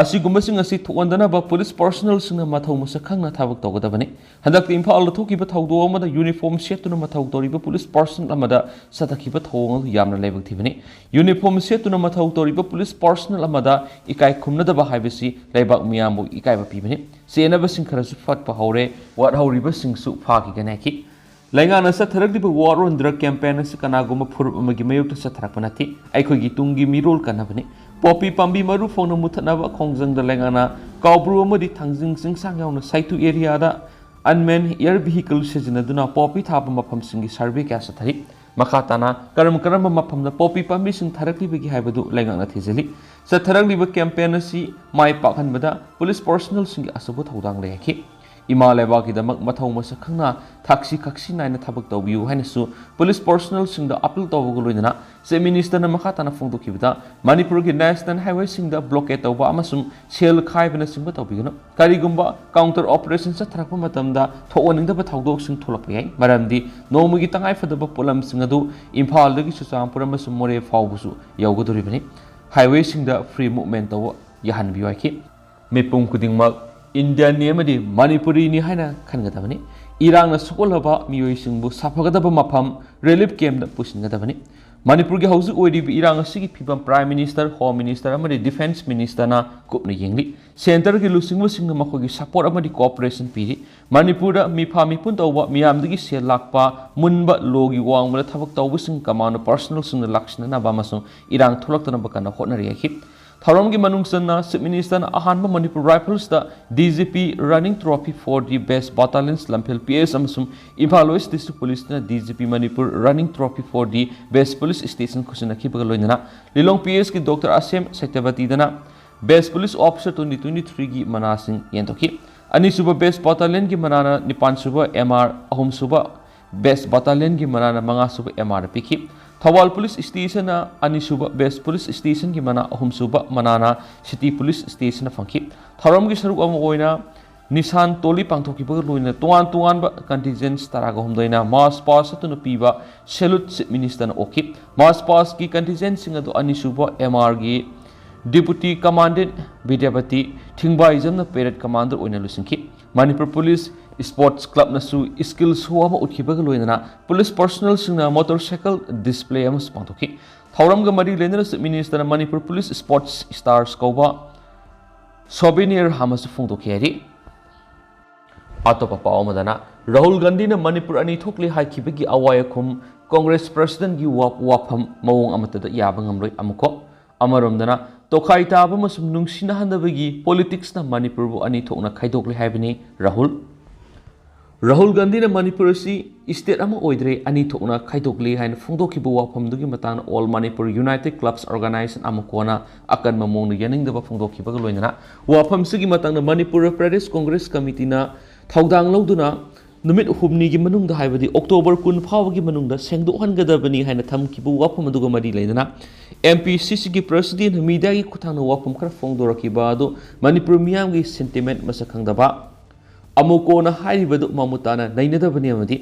ꯑꯁꯤꯒꯨꯝꯕꯁꯤꯡ ꯑꯁꯤ ꯊꯣꯛꯍꯟꯗꯅꯕ ꯄꯨꯂꯤꯁ ꯄꯥꯔꯁꯅꯦꯜꯁꯤꯡꯅ ꯃꯊꯧ ꯃꯁꯛ ꯈꯪꯅ ꯊꯕꯛ ꯇꯧꯒꯗꯕꯅꯤ꯫ ꯍꯟꯗꯛꯇ ꯏꯝꯐꯥꯜꯗ ꯊꯣꯛꯈꯤꯕ ꯊꯧꯗꯣꯛ ꯑꯃꯗ ꯌꯨꯅꯤꯐꯣꯔꯝ ꯁꯦꯠꯇꯨꯅ ꯃꯊꯧ ꯇꯧꯔꯤꯕ ꯄꯨꯂꯤꯁ ꯄꯥꯔꯁꯅꯦꯜ ꯑꯃꯗ ꯆꯠꯊꯈꯤꯕ ꯊꯧꯑꯣꯡ ꯑꯗꯨ ꯌꯥꯝꯅ ꯂꯥꯏꯕꯛ ꯊꯤꯕꯅꯤ꯫ ꯌꯨꯅꯤꯐꯣꯔꯝ ꯁꯦꯠꯇꯨꯅ ꯃꯊꯧ ꯇꯧꯔꯤꯕ ꯄꯨꯂꯤꯁ ꯄꯥꯔꯁꯅꯦꯜ ꯑꯃꯗ ꯏꯀꯥꯏ ꯈꯨꯝꯅꯗꯕ ꯍꯥꯏꯕꯁꯤ ꯂꯩꯕꯥꯛ ꯃꯤꯌꯥꯝꯕꯨ ꯏꯀꯥꯏꯕ ꯄꯤꯕꯅꯤ꯫ ꯆꯦꯟꯅꯕꯁꯤꯡ ꯈꯔꯁꯨ ꯐꯠꯄ ꯍꯧꯔꯦ, ꯋꯥꯠꯍꯧꯔꯤꯕꯁꯤꯡꯁꯨ ꯐꯥꯈꯤꯒꯅꯤ ꯍꯥꯏꯈꯤ꯫ ꯂꯩꯉꯥꯛꯅ ꯆꯠꯊꯔꯛꯂꯤꯕ War on Drug campaign ꯑꯁꯤ ꯀꯅꯥꯒꯨꯝꯕ ꯐꯨꯔꯨꯞ ꯑꯃꯒꯤ ꯃꯥꯌꯣꯛꯇ ꯆꯠꯊꯔꯛꯄ ꯅꯠꯇꯦ꯫ ꯑꯩꯈꯣꯏꯒꯤ ꯇꯨꯡꯒꯤ ꯃꯤꯔꯣꯜ ꯀꯟꯅꯕꯅꯤ꯫ ꯄꯣꯄꯤ ꯄꯥꯝꯕꯤ ꯃꯔꯨ ꯐꯥꯎꯅ ꯃꯨꯊꯠꯅꯕ ꯈꯣꯡꯖꯪꯗ ꯂꯩꯉꯥꯛꯅ ꯀꯥꯎꯕ꯭ꯔꯨ ꯑꯃꯗꯤ ꯊꯥꯡꯖꯤꯡ ꯆꯤꯡꯁꯥꯡ ꯌꯥꯎꯅ ꯁꯥꯏꯇꯨ ꯑꯦꯔꯤꯌꯥꯗ unmanned air vehicle ꯁꯤꯖꯤꯟꯅꯗꯨꯅ ꯄꯣꯄꯤ ꯊꯥꯕ ꯃꯐꯝꯁꯤꯡꯒꯤ ꯁꯔꯚꯦ ꯀꯌꯥ ꯆꯠꯊꯔꯤ꯫ ꯃꯈꯥ ꯇꯥꯅ ꯀꯔꯝ ꯀꯔꯝꯕ ꯃꯐꯝꯗ ꯄꯣꯄꯤ ꯄꯥꯝꯕꯤꯁꯤꯡ ꯊꯥꯔꯛꯂꯤꯕꯒꯦ ꯍꯥꯏꯕꯗꯨ ꯂꯩꯉꯥꯛꯅ ꯊꯤꯖꯤꯜꯂꯤ꯫ ꯆꯠꯊꯔꯛꯂꯤꯕ ꯀꯦꯝꯄꯦꯟ ꯑꯁꯤ ꯃꯥꯏ ꯄꯥꯛꯍꯟꯕꯗ ꯄꯨꯂꯤꯁ ꯄꯥꯔꯁꯣꯅꯦꯜꯁꯤꯡꯒꯤ ꯑꯆꯧꯕ ꯊꯧꯗꯥꯡ ꯂꯩ ꯍꯥꯏꯈꯤ꯫ ꯏꯃꯥ ꯂꯩꯕꯥꯛꯀꯤꯗꯃꯛ ꯃꯊꯧ ꯃꯁꯛ ꯈꯪꯅ ꯊꯥꯛꯁꯤ ꯈꯥꯛꯁꯤ ꯅꯥꯏꯅ ꯊꯕꯛ ꯇꯧꯕꯤꯌꯨ ꯍꯥꯏꯅꯁꯨ ꯄꯨꯂꯤꯁ ꯄꯥꯔꯁꯣꯅꯦꯜꯁꯤꯡꯗ ꯑꯄꯤꯜ ꯇꯧꯕꯒ ꯂꯣꯏꯅꯅ ꯆꯤꯐ ꯃꯤꯅꯤꯁꯇꯔꯅ ꯃꯈꯥ ꯇꯥꯅ ꯐꯣꯡꯗꯣꯛꯈꯤꯕꯗ, ꯃꯅꯤꯄꯨꯔꯒꯤ ꯅꯦꯁꯅꯦꯜ ꯍꯥꯏꯋꯦꯁꯤꯡꯗ ꯕ꯭ꯂꯣꯀꯦꯠ ꯇꯧꯕ ꯑꯃꯁꯨꯡ ꯁꯦꯜ ꯈꯥꯏꯕꯅꯆꯤꯡꯕ ꯇꯧꯕꯤꯒꯅꯨ꯫ ꯀꯔꯤꯒꯨꯝꯕ ꯀꯥꯎꯟꯇꯔ ꯑꯣꯄꯔꯦꯁꯟ ꯆꯠꯊꯔꯛꯄ ꯃꯇꯝꯗ ꯊꯣꯛꯍꯟꯅꯤꯡꯗꯕ ꯊꯧꯗꯣꯛꯁꯤꯡ ꯊꯣꯛꯂꯛꯄ ꯌꯥꯏ, ꯃꯔꯝꯗꯤ ꯅꯣꯡꯃꯒꯤ ꯇꯉꯥꯏꯐꯗꯕ ꯄꯣꯠꯂꯝꯁꯤꯡ ꯑꯗꯨ ꯏꯝꯐꯥꯜꯗꯒꯤ ꯆꯨꯔꯆꯥꯟꯄꯨꯔ ꯑꯃꯁꯨꯡ ꯃꯣꯔꯦ ꯐꯥꯎꯕꯁꯨ ꯌꯧꯒꯗꯧꯔꯤꯕꯅꯤ꯫ ꯍꯥꯏꯋꯦꯁꯤꯡꯗ ꯐ꯭ꯔꯤ ꯃꯨꯚꯃꯦꯟ ꯇꯧꯕ ꯌꯥꯍꯟꯕꯤꯌꯨ ꯍꯥꯏꯈꯤ꯫ ꯃꯤꯄꯨꯝ ꯈꯨꯗꯤꯡꯃꯛ ꯏꯟꯗꯤꯌꯟꯅꯤ ꯑꯃꯗꯤ ꯃꯅꯤꯄꯨꯔꯤꯅꯤ ꯍꯥꯏꯅ ꯈꯟꯒꯗꯕꯅꯤ꯫ ꯏꯔꯥꯡꯅ ꯁꯣꯛꯍꯜꯂꯕ ꯃꯤꯑꯣꯏꯁꯤꯡꯕꯨ ꯁꯥꯐꯒꯗꯕ ꯃꯐꯝ ꯔꯤꯂꯤꯐ ꯀꯦꯝꯞꯇ ꯄꯨꯁꯤꯟꯒꯗꯕꯅꯤ꯫ ꯃꯅꯤꯄꯨꯔꯒꯤ ꯍꯧꯖꯤꯛ ꯑꯣꯏꯔꯤꯕ ꯏꯔꯥꯡ ꯑꯁꯤꯒꯤ ꯐꯤꯕꯝ ꯄ꯭ꯔꯥꯏꯝ ꯃꯤꯅꯤꯁꯇꯔ, ꯍꯣꯝ ꯃꯤꯅꯤꯁꯇꯔ ꯑꯃꯗꯤ ꯗꯤꯐꯦꯟꯁ ꯃꯤꯅꯤꯁꯇꯔꯅ ꯀꯨꯞꯅ ꯌꯦꯡꯂꯤ꯫ ꯁꯦꯟꯇꯔꯒꯤ ꯂꯨꯆꯤꯡꯕꯁꯤꯡꯅ ꯃꯈꯣꯏꯒꯤ ꯁꯄꯣꯔꯠ ꯑꯃꯗꯤ ꯀꯣꯑꯣꯄꯔꯦꯁꯟ ꯄꯤꯔꯤ꯫ ꯃꯅꯤꯄꯨꯔꯗ ꯃꯤꯐꯥ ꯃꯤꯄꯨꯟ ꯇꯧꯕ, ꯃꯤꯌꯥꯝꯗꯒꯤ ꯁꯦꯜ ꯂꯥꯛꯄ, ꯃꯨꯟꯕ, ꯂꯣꯒꯤ ꯋꯥꯡꯃꯗ ꯊꯕꯛ ꯇꯧꯕꯁꯤꯡ ꯀꯃꯥꯟꯗꯣ ꯄꯥꯔꯁꯣꯅꯦꯜꯁꯤꯡꯅ ꯂꯥꯛꯁꯤꯟꯅꯅꯕ ꯑꯃꯁꯨꯡ ꯏꯔꯥꯡ ꯊꯣꯛꯂꯛꯇꯅꯕ ꯀꯟꯅ ꯍꯣꯠꯅꯔꯤ ꯍꯥꯏꯈꯤ꯫ ꯊꯧꯔꯝꯒꯤ ꯃꯅꯨꯡ ꯆꯟꯅ ꯆꯤꯐ ꯃꯤꯅꯤꯁꯇꯔꯅ ꯑꯍꯥꯟꯕ ꯃꯅꯤꯄꯨꯔ ꯔꯥꯏꯐꯜꯁꯇ D G P running trophy for the best battalions Lamphel P S ꯑꯃꯁꯨꯡ ꯏꯝꯐꯥꯜ ꯋꯦꯁ ꯗꯤꯁꯇ꯭ꯔꯤꯛ ꯄꯨꯂꯤꯁꯇꯅ D G P Manipur running trophy for the best police station ꯈꯨꯠꯁꯤꯟꯅꯈꯤꯕꯒ ꯂꯣꯏꯅꯅ ꯂꯤꯂꯣꯡ ꯄꯤ ꯑꯦꯁꯀꯤ ꯗꯣꯛꯇꯔ ꯑꯁꯦꯝ ꯁꯇ꯭ꯌꯕꯇꯤꯗꯅ best police officer twenty twenty threeꯒꯤ ꯃꯅꯥꯁꯤꯡ ꯌꯦꯟꯊꯣꯛꯈꯤ꯫ ꯑꯅꯤꯁꯨꯕ best battalionꯒꯤ ꯃꯅꯥꯅ ꯅꯤꯄꯥꯟꯁꯨꯕ ꯑꯦꯝ ꯑꯥꯔ, ꯑꯍꯨꯝꯁꯨꯕ best battalionꯒꯤ ꯃꯅꯥꯅ ꯃꯉꯥꯁꯨꯕ ꯑꯦꯝ ꯑꯥꯔꯗ ꯄꯤꯈꯤ꯫ ꯊꯧꯕꯥꯜ ꯄꯨꯂꯤꯁ ꯁ꯭ꯇꯦꯁꯟꯅ ꯑꯅꯤꯁꯨꯕ, best police stationꯒꯤ ꯃꯅꯥ ꯑꯍꯨꯝꯁꯨꯕ ꯃꯅꯥꯅ ꯁꯤꯇꯤ ꯄꯨꯂꯤꯁ ꯁ꯭ꯇꯦꯁꯟꯅ ꯐꯪꯈꯤ꯫ ꯊꯧꯔꯝꯒꯤ ꯁꯔꯨꯛ ꯑꯃ ꯑꯣꯏꯅ ꯅꯤꯁꯥꯟ ꯇꯣꯂꯤ ꯄꯥꯡꯊꯣꯛꯈꯤꯕꯒ ꯂꯣꯏꯅꯅ ꯇꯣꯉꯥꯟ ꯇꯣꯉꯥꯟꯕ contingents ꯇꯔꯥꯒ ꯍꯨꯝꯗꯣꯏꯅ march past ꯆꯠꯇꯨꯅ ꯄꯤꯕ salute ꯆꯤꯐ ꯃꯤꯅꯤꯁꯇꯔꯅ ꯑꯣꯛꯈꯤ꯫ March pastꯀꯤ contingentꯁꯤꯡ ꯑꯗꯨ ꯑꯅꯤꯁꯨꯕ ꯑꯦꯝ ꯑꯥꯔꯒꯤ Deputy Commandant ꯕꯤꯗ꯭ꯌꯥꯄꯇꯤ ꯊꯤꯡꯕꯥꯏꯖꯝꯅ parade commander ꯑꯣꯏꯅ ꯂꯨꯆꯤꯡꯈꯤ꯫ ꯃꯅꯤꯄꯨꯔ ꯄꯨꯂꯤꯁ ꯁ꯭ꯄꯣꯔꯠꯁ ꯀ꯭ꯂꯕꯅꯁꯨ skill show ꯑꯃ ꯎꯠꯈꯤꯕꯒ ꯂꯣꯏꯅꯅ ꯄꯨꯂꯤꯁ ꯄꯥꯔꯁꯣꯅꯦꯜꯁꯤꯡꯅ motorcycle display ꯑꯃꯁꯨ ꯄꯥꯡꯊꯣꯛꯈꯤ꯫ ꯊꯧꯔꯝꯒ ꯃꯔꯤ ꯂꯩꯅꯅ ꯆꯤꯐ ꯃꯤꯅꯤꯁꯇꯔꯅ ꯃꯅꯤꯄꯨꯔ ꯄꯨꯂꯤꯁ ꯁ꯭ꯄꯣꯔꯠꯁ ꯁ꯭ꯇꯥꯔꯁ ꯀꯧꯕ ꯁꯣꯚꯦꯅꯤꯌꯔ ꯑꯃꯁꯨ ꯐꯣꯡꯗꯣꯛꯈꯤ ꯍꯥꯏꯔꯤ꯫ ꯑꯇꯣꯞꯄ ꯄꯥꯎ ꯑꯃꯗꯅ, ꯔꯥꯍꯨꯜ ꯒꯥꯟꯙꯤꯅ ꯃꯅꯤꯄꯨꯔ ꯑꯅꯤ ꯊꯣꯛꯂꯦ ꯍꯥꯏꯈꯤꯕꯒꯤ ꯑꯋꯥꯏ ꯑꯈꯨꯝ ꯀꯣꯡꯒ꯭ꯔꯦꯁ ꯄ꯭ꯔꯁꯤꯗꯦꯟꯒꯤ ꯋꯥ-, ꯋꯥꯐꯝ ꯃꯑꯣꯡ ꯑꯃꯠꯇꯗ ꯌꯥꯕ ꯉꯝꯂꯣꯏ꯫ ꯑꯃꯨꯛꯀꯣ, ꯑꯃꯔꯣꯝꯗꯅ ꯇꯣꯈꯥꯏ ꯇꯥꯕ ꯑꯃꯁꯨꯡ ꯅꯨꯡꯁꯤꯅꯍꯟꯗꯕꯒꯤ ꯄꯣꯂꯤꯇꯤꯛꯁꯅ ꯃꯅꯤꯄꯨꯔꯕꯨ ꯑꯅꯤ ꯊꯣꯛꯅ ꯈꯥꯏꯗꯣꯛꯂꯦ ꯍꯥꯏꯕꯅꯤ ꯔꯥꯍꯨꯜ꯫ ꯔꯥꯍꯨꯜ ꯒꯥꯟꯙꯤꯅ ꯃꯅꯤꯄꯨꯔ ꯑꯁꯤ ꯁ꯭ꯇꯦꯠ ꯑꯃ ꯑꯣꯏꯗ꯭ꯔꯦ, ꯑꯅꯤ ꯊꯣꯛꯅ ꯈꯥꯏꯗꯣꯛꯂꯦ ꯍꯥꯏꯅ ꯐꯣꯡꯗꯣꯛꯈꯤꯕ ꯋꯥꯐꯝꯗꯨꯒꯤ ꯃꯇꯥꯡꯗ All Manipur United Clubs Organisation, ꯑꯃꯨꯀꯣꯅ ꯑꯀꯟꯕ ꯃꯑꯣꯡꯗ ꯌꯥꯅꯤꯡꯗꯕ ꯐꯣꯡꯗꯣꯛꯈꯤꯕꯒ ꯂꯣꯏꯅꯅ ꯋꯥꯐꯝꯁꯤꯒꯤ ꯃꯇꯥꯡꯗ ꯃꯅꯤꯄꯨꯔ ꯄ꯭ꯔꯗꯦꯁ ꯀꯣꯡꯒ꯭ꯔꯦꯁ ꯀꯃꯤꯇꯤꯅ ꯊꯧꯗꯥꯡ ꯂꯧꯗꯨꯅ ꯅꯨꯃꯤꯠ ꯍꯨꯝꯅꯤꯒꯤ ꯃꯅꯨꯡꯗ, ꯍꯥꯏꯕꯗꯤ ꯑꯣꯛꯇꯣꯕꯔ ꯀꯨꯟ ꯐꯥꯎꯕꯒꯤ ꯃꯅꯨꯡꯗ ꯁꯦꯡꯗꯣꯛꯍꯟꯒꯗꯕꯅꯤ ꯍꯥꯏꯅ ꯊꯝꯈꯤꯕ ꯋꯥꯐꯝ ꯑꯗꯨꯒ ꯃꯔꯤ ꯂꯩꯅꯅ M P C Cꯒꯤ ꯄ꯭ꯔꯁꯤꯗꯦꯟꯅ ꯃꯤꯗꯤꯌꯥꯒꯤ ꯈꯨꯠꯊꯥꯡꯗ ꯋꯥꯐꯝ ꯈꯔ ꯐꯣꯡꯗꯣꯔꯛꯈꯤꯕ ꯑꯗꯨ ꯃꯅꯤꯄꯨꯔ ꯃꯤꯌꯥꯝꯒꯤ ꯁꯦꯟꯇꯤꯃꯦꯟ ꯃꯁꯛ ꯈꯪꯗꯕ, ꯑꯃꯨꯀꯣꯅ ꯍꯥꯏꯔꯤꯕꯗꯨ ꯃꯃꯨꯠ ꯇꯥꯅ ꯅꯩꯅꯗꯕꯅꯤ ꯑꯃꯗꯤ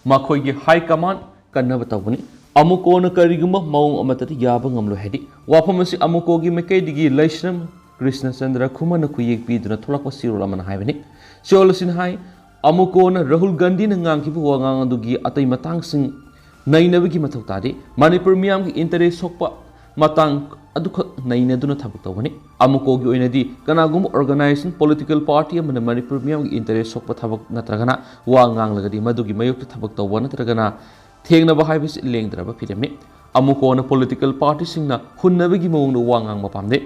ꯃꯈꯣꯏꯒꯤ ꯍꯥꯏ ꯀꯃꯥꯟ ꯀꯟꯅꯕ ꯇꯧꯒꯅꯤ꯫ ꯑꯃꯨꯀꯣꯅ ꯀꯔꯤꯒꯨꯝꯕ ꯃꯑꯣꯡ ꯑꯃꯠꯇꯗ ꯌꯥꯕ ꯉꯝꯂꯣꯏ ꯍꯥꯏꯗꯤ ꯋꯥꯐꯝ ꯑꯁꯤ ꯑꯃꯨꯀꯣꯒꯤ ꯃꯥꯏꯀꯩꯗꯒꯤ ꯂꯩꯁ꯭ꯔꯝ ꯀ꯭ꯔꯤꯁꯅꯆꯟꯗ꯭ꯔ ꯈꯨꯃꯟꯅ ꯈꯨꯌꯦꯛ ꯄꯤꯗꯨꯅ ꯊꯣꯛꯂꯛꯄ ꯆꯦꯔꯣꯜ ꯑꯃꯅ ꯍꯥꯏꯕꯅꯤ꯫ ꯆꯦꯔꯣꯜ ꯑꯁꯤꯅ ꯍꯥꯏ, ꯑꯃꯨꯀꯣꯅ ꯔꯥꯍꯨꯜ ꯒꯥꯟꯙꯤꯅ ꯉꯥꯡꯈꯤꯕ ꯋꯥꯉꯥꯡ ꯑꯗꯨꯒꯤ ꯑꯇꯩ ꯃꯇꯥꯡꯁꯤꯡ ꯅꯩꯅꯕꯒꯤ ꯃꯊꯧ ꯇꯥꯗꯦ꯫ ꯃꯅꯤꯄꯨꯔ ꯃꯤꯌꯥꯝꯒꯤ ꯏꯟꯇꯔꯦꯁ ꯁꯣꯛꯄ ꯃꯇꯥꯡ ꯑꯗꯨꯈꯛ ꯅꯩꯅꯗꯨꯅ ꯊꯕꯛ ꯇꯧꯒꯅꯤ꯫ ꯑꯃꯨꯀꯣꯒꯤ ꯑꯣꯏꯅꯗꯤ ꯀꯅꯥꯒꯨꯝꯕ organization, political party ꯑꯃꯅ ꯃꯅꯤꯄꯨꯔ ꯃꯤꯌꯥꯝꯒꯤ ꯏꯟꯇꯔꯦꯁ ꯁꯣꯛꯄ ꯊꯕꯛ ꯅꯠꯇ꯭ꯔꯒꯅ ꯋꯥ ꯉꯥꯡꯂꯒꯗꯤ ꯃꯗꯨꯒꯤ ꯃꯥꯌꯣꯛꯇ ꯊꯕꯛ ꯇꯧꯕ ꯅꯠꯇ꯭ꯔꯒꯅ ꯊꯦꯡꯅꯕ ꯍꯥꯏꯕꯁꯤ ꯂꯦꯡꯗ꯭ꯔꯕ ꯐꯤꯔꯦꯞꯅꯤ꯫ ꯑꯃꯨꯀꯣꯅ political partyꯁꯤꯡꯅ ꯍꯨꯟꯅꯕꯒꯤ ꯃꯑꯣꯡꯗ ꯋꯥ ꯉꯥꯡꯕ ꯄꯥꯝꯗꯦ꯫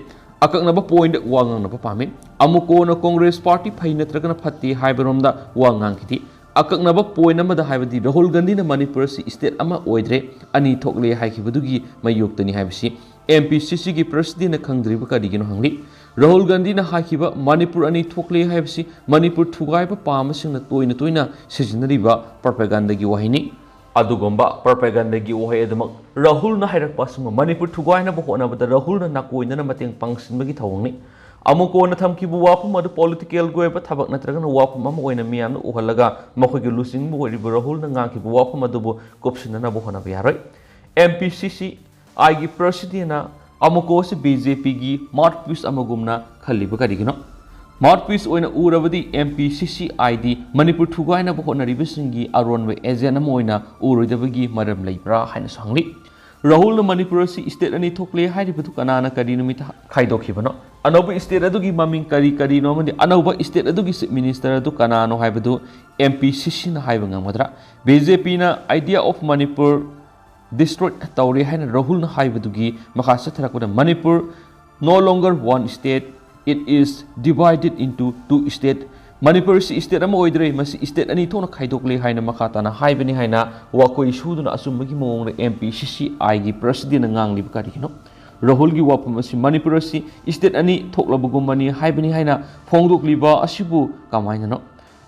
ꯑꯀꯛꯅꯕ pointꯗ ꯋꯥ ꯉꯥꯡꯅꯕ ꯄꯥꯝꯃꯤ꯫ ꯑꯃꯨꯀꯣꯅ ꯀꯣꯡꯒ꯭ꯔꯦꯁ ꯄꯥꯔꯇꯤ ꯐꯩ ꯅꯠꯇ꯭ꯔꯒꯅ ꯐꯠꯇꯦ ꯍꯥꯏꯕꯔꯣꯝꯗ ꯋꯥ ꯉꯥꯡꯈꯤꯗꯦ꯫ ꯑꯀꯛꯅꯕ point ꯑꯃꯗ, ꯍꯥꯏꯕꯗꯤ ꯔꯥꯍꯨꯜ ꯒꯥꯟꯙꯤꯅ ꯃꯅꯤꯄꯨꯔ ꯑꯁꯤ state ꯑꯃ ꯑꯣꯏꯗ꯭ꯔꯦ, ꯑꯅꯤ ꯊꯣꯛꯂꯦ ꯍꯥꯏꯈꯤꯕꯗꯨꯒꯤ ꯃꯥꯌꯣꯛꯇꯅꯤ ꯍꯥꯏꯕꯁꯤ M P C Cꯒꯤ presidentꯅ ꯈꯪꯗ꯭ꯔꯤꯕ ꯀꯔꯤꯒꯤꯅꯣ ꯍꯪꯂꯤ꯫ ꯔꯥꯍꯨꯜ ꯒꯥꯟꯙꯤꯅ ꯍꯥꯏꯈꯤꯕ ꯃꯅꯤꯄꯨꯔ ꯑꯅꯤ ꯊꯣꯛꯂꯦ ꯍꯥꯏꯕꯁꯤ ꯃꯅꯤꯄꯨꯔ ꯊꯨꯒꯥꯏꯕ ꯄꯥꯝꯕꯁꯤꯡꯅ ꯇꯣꯏꯅ ꯇꯣꯏꯅ ꯁꯤꯖꯤꯟꯅꯔꯤꯕ propagandaꯒꯤ ꯋꯥꯍꯩꯅꯤ꯫ ꯑꯗꯨꯒꯨꯝꯕ propagandaꯒꯤ ꯋꯥꯍꯩ ꯑꯗꯨꯃꯛ ꯔꯥꯍꯨꯜꯅ ꯍꯥꯏꯔꯛꯄ ꯑꯁꯤꯒꯨꯝꯕ ꯃꯅꯤꯄꯨꯔ ꯊꯨꯒꯥꯏꯅꯕ ꯍꯣꯠꯅꯕꯗ ꯔꯥꯍꯨꯜꯅ ꯅꯥꯀꯣꯏꯅꯅ ꯃꯇꯦꯡ ꯄꯥꯡꯁꯤꯟꯕꯒꯤ ꯊꯧꯑꯣꯡꯅꯤ꯫ ꯑꯃꯨꯀꯣꯅ ꯊꯝꯈꯤꯕ ꯋꯥꯐꯝ ꯑꯗꯨ political ꯑꯣꯏꯕ ꯊꯕꯛ ꯅꯠꯇ꯭ꯔꯒꯅ ꯋꯥꯐꯝ ꯑꯃ ꯑꯣꯏꯅ ꯃꯤꯌꯥꯝꯅ ꯎꯍꯜꯂꯒ ꯃꯈꯣꯏꯒꯤ ꯂꯨꯆꯤꯡꯕ ꯑꯣꯏꯔꯤꯕ ꯔꯥꯍꯨꯜꯅ ꯉꯥꯡꯈꯤꯕ ꯋꯥꯐꯝ ꯑꯗꯨꯕꯨ ꯀꯨꯞꯁꯤꯟꯅꯅꯕ ꯍꯣꯠꯅꯕ ꯌꯥꯔꯣꯏ꯫ M P C C Iꯒꯤ presidentꯅ ꯑꯃꯨꯀꯣ ꯑꯁꯤ B J Pꯒꯤ mouthpiece ꯑꯃꯒꯨꯝꯅ ꯈꯜꯂꯤꯕ ꯀꯔꯤꯒꯤꯅꯣ? Mouthpiece ꯑꯣꯏꯅ ꯎꯔꯕꯗꯤ M P C C Iꯗꯤ Manipur ꯊꯨꯒꯥꯏꯅꯕ ꯍꯣꯠꯅꯔꯤꯕꯁꯤꯡꯒꯤ ꯑꯔꯣꯟꯕ agent ꯑꯃ ꯑꯣꯏꯅ ꯎꯔꯣꯏꯗꯕꯒꯤ ꯃꯔꯝ ꯂꯩꯕ꯭ꯔꯥ ꯍꯥꯏꯅꯁꯨ ꯍꯪꯂꯤ꯫ ꯔꯥꯍꯨꯜꯅ ꯃꯅꯤꯄꯨꯔ ꯑꯁꯤ state ꯑꯅꯤ ꯊꯣꯛꯂꯦ ꯍꯥꯏꯔꯤꯕꯗꯨ ꯀꯅꯥꯅ ꯀꯔꯤ ꯅꯨꯃꯤꯠꯇ ꯈꯥꯏꯗꯣꯛꯈꯤꯕꯅꯣ? ꯑꯅꯧꯕ state ꯑꯗꯨꯒꯤ ꯃꯃꯤꯡ ꯀꯔꯤ ꯀꯔꯤꯅꯣ ꯑꯃꯗꯤ ꯑꯅꯧꯕ state ꯑꯗꯨꯒꯤ chief minister ꯑꯗꯨ ꯀꯅꯥꯅꯣ ꯍꯥꯏꯕꯗꯨ M P C Cꯅ ꯍꯥꯏꯕ ꯉꯝꯒꯗ꯭ꯔꯥ? B J Pꯅ idea of Manipur destroy ꯇꯧꯔꯦ ꯍꯥꯏꯅ ꯔꯥꯍꯨꯜꯅ ꯍꯥꯏꯕꯗꯨꯒꯤ ꯃꯈꯥ ꯆꯠꯊꯔꯛꯄꯗ, "Manipur no longer one state, it is divided into two state." ꯃꯅꯤꯄꯨꯔꯁꯤ state ꯑꯃ ꯑꯣꯏꯗ꯭ꯔꯦ, ꯃꯁꯤ state ꯑꯅꯤ ꯊꯣꯛꯅ ꯈꯥꯏꯗꯣꯛꯂꯦ ꯍꯥꯏꯅ ꯃꯈꯥ ꯇꯥꯅ ꯍꯥꯏꯕꯅꯤ ꯍꯥꯏꯅ ꯋꯥꯀꯣꯏ ꯁꯨꯗꯨꯅ ꯑꯆꯨꯝꯕꯒꯤ ꯃꯑꯣꯡꯗ M P C C Iꯒꯤ presidentꯅ ꯉꯥꯡꯂꯤꯕ ꯀꯔꯤꯒꯤꯅꯣ? ꯔꯥꯍꯨꯜꯒꯤ ꯋꯥꯐꯝ ꯑꯁꯤ ꯃꯅꯤꯄꯨꯔ ꯑꯁꯤ state ꯑꯅꯤ ꯊꯣꯛꯂꯕꯒꯨꯝꯕꯅꯤ ꯍꯥꯏꯕꯅꯤ ꯍꯥꯏꯅ ꯐꯣꯡꯗꯣꯛꯂꯤꯕ ꯑꯁꯤꯕꯨ ꯀꯃꯥꯏꯅꯅꯣ?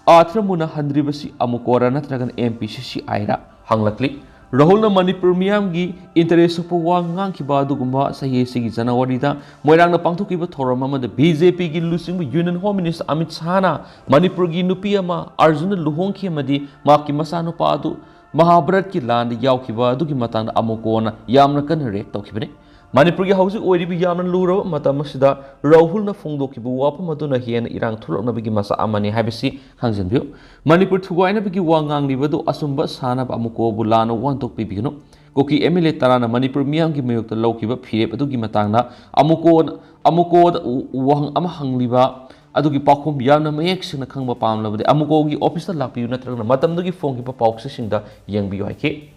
ꯑꯥꯔꯊ ꯃꯨꯟꯅ ꯍꯟꯗ꯭ꯔꯤꯕꯁꯤ ꯑꯃꯨꯀꯣꯔꯥ ꯅꯠꯇ꯭ꯔꯒꯅ M P C C Iꯔ? ꯍꯪꯂꯛꯂꯤ꯫ ꯔꯥꯍꯨꯜꯅ Manipur ꯃꯤꯌꯥꯝꯒꯤ interest ꯁꯣꯛꯄ ꯋꯥ ꯉꯥꯡꯈꯤꯕ ꯑꯗꯨꯒꯨꯝꯕ ꯆꯍꯤ ꯑꯁꯤꯒꯤ ꯖꯅꯋꯥꯔꯤꯗ ꯃꯣꯏꯔꯥꯡꯗ ꯄꯥꯡꯊꯣꯛꯈꯤꯕ ꯊꯧꯔꯝ ꯑꯃꯗ B J Pꯒꯤ ꯂꯨꯆꯤꯡꯕ Union Home Minister ꯑꯃꯤꯠ ꯁꯥꯍꯅ ꯃꯅꯤꯄꯨꯔꯒꯤ ꯅꯨꯄꯤ ꯑꯃ ꯑꯔꯖꯨꯟꯅ ꯂꯨꯍꯣꯡꯈꯤ ꯑꯃꯗꯤ ꯃꯍꯥꯛꯀꯤ ꯃꯆꯥꯅꯨꯄꯥ ꯑꯗꯨ ꯃꯍꯥꯚꯥꯔꯠꯀꯤ ꯂꯥꯟꯗ ꯌꯥꯎꯈꯤꯕ ꯑꯗꯨꯒꯤ ꯃꯇꯥꯡꯗ ꯑꯃꯨꯀꯣꯅ ꯌꯥꯝꯅ ꯀꯟꯅ react ꯇꯧꯈꯤꯕꯅꯤ꯫ ꯃꯅꯤꯄꯨꯔꯒꯤ ꯍꯧꯖꯤꯛ ꯑꯣꯏꯔꯤꯕ ꯌꯥꯝꯅ ꯂꯨꯔꯕ ꯃꯇꯝ ꯑꯁꯤꯗ ꯔꯥꯍꯨꯜꯅ ꯐꯣꯡꯗꯣꯛꯈꯤꯕ ꯋꯥꯐꯝ ꯑꯗꯨꯅ ꯍꯦꯟꯅ ꯏꯔꯥꯡ ꯊꯣꯛꯂꯛꯅꯕꯒꯤ ꯃꯆꯥꯛ ꯑꯃꯅꯤ ꯍꯥꯏꯕꯁꯤ ꯈꯪꯖꯤꯟꯕꯤꯌꯨ꯫ ꯃꯅꯤꯄꯨꯔ ꯊꯨꯒꯥꯏꯅꯕꯒꯤ ꯋꯥ ꯉꯥꯡꯂꯤꯕ ꯑꯗꯨ ꯑꯆꯨꯝꯕ ꯁꯥꯅꯕ ꯑꯃꯨꯀꯣꯕꯨ ꯂꯥꯟꯅ ꯋꯥꯍꯟꯊꯣꯛ ꯄꯤꯕꯤꯒꯅꯨ꯫ ꯀꯨꯀꯤ M L A ꯇꯔꯥꯅ ꯃꯅꯤꯄꯨꯔ ꯃꯤꯌꯥꯝꯒꯤ ꯃꯥꯌꯣꯛꯇ ꯂꯧꯈꯤꯕ ꯐꯤꯔꯦꯞ ꯑꯗꯨꯒꯤ ꯃꯇꯥꯡꯗ ꯑꯃꯨꯀꯣ-, ꯑꯃꯨꯀꯣꯗ ꯎ-, ꯋꯥꯍꯪ ꯑꯃ ꯍꯪꯂꯤꯕ ꯑꯗꯨꯒꯤ ꯄꯥꯎꯈꯨꯝ ꯌꯥꯝꯅ ꯃꯌꯦꯛ ꯁꯦꯡꯅ ꯈꯪꯕ ꯄꯥꯝꯂꯕꯗꯤ ꯑꯃꯨꯀꯣꯒꯤ officeꯇ ꯂꯥꯛꯄꯤꯌꯨ ꯅꯠꯇ꯭ꯔꯒꯅ ꯃꯇꯝꯗꯨꯒꯤ ꯐꯣꯡꯈꯤꯕ ꯄꯥꯎꯆꯦꯁꯤꯡꯗ ꯌꯦꯡꯕꯤꯌꯨ ꯍꯥꯏꯈꯤ꯫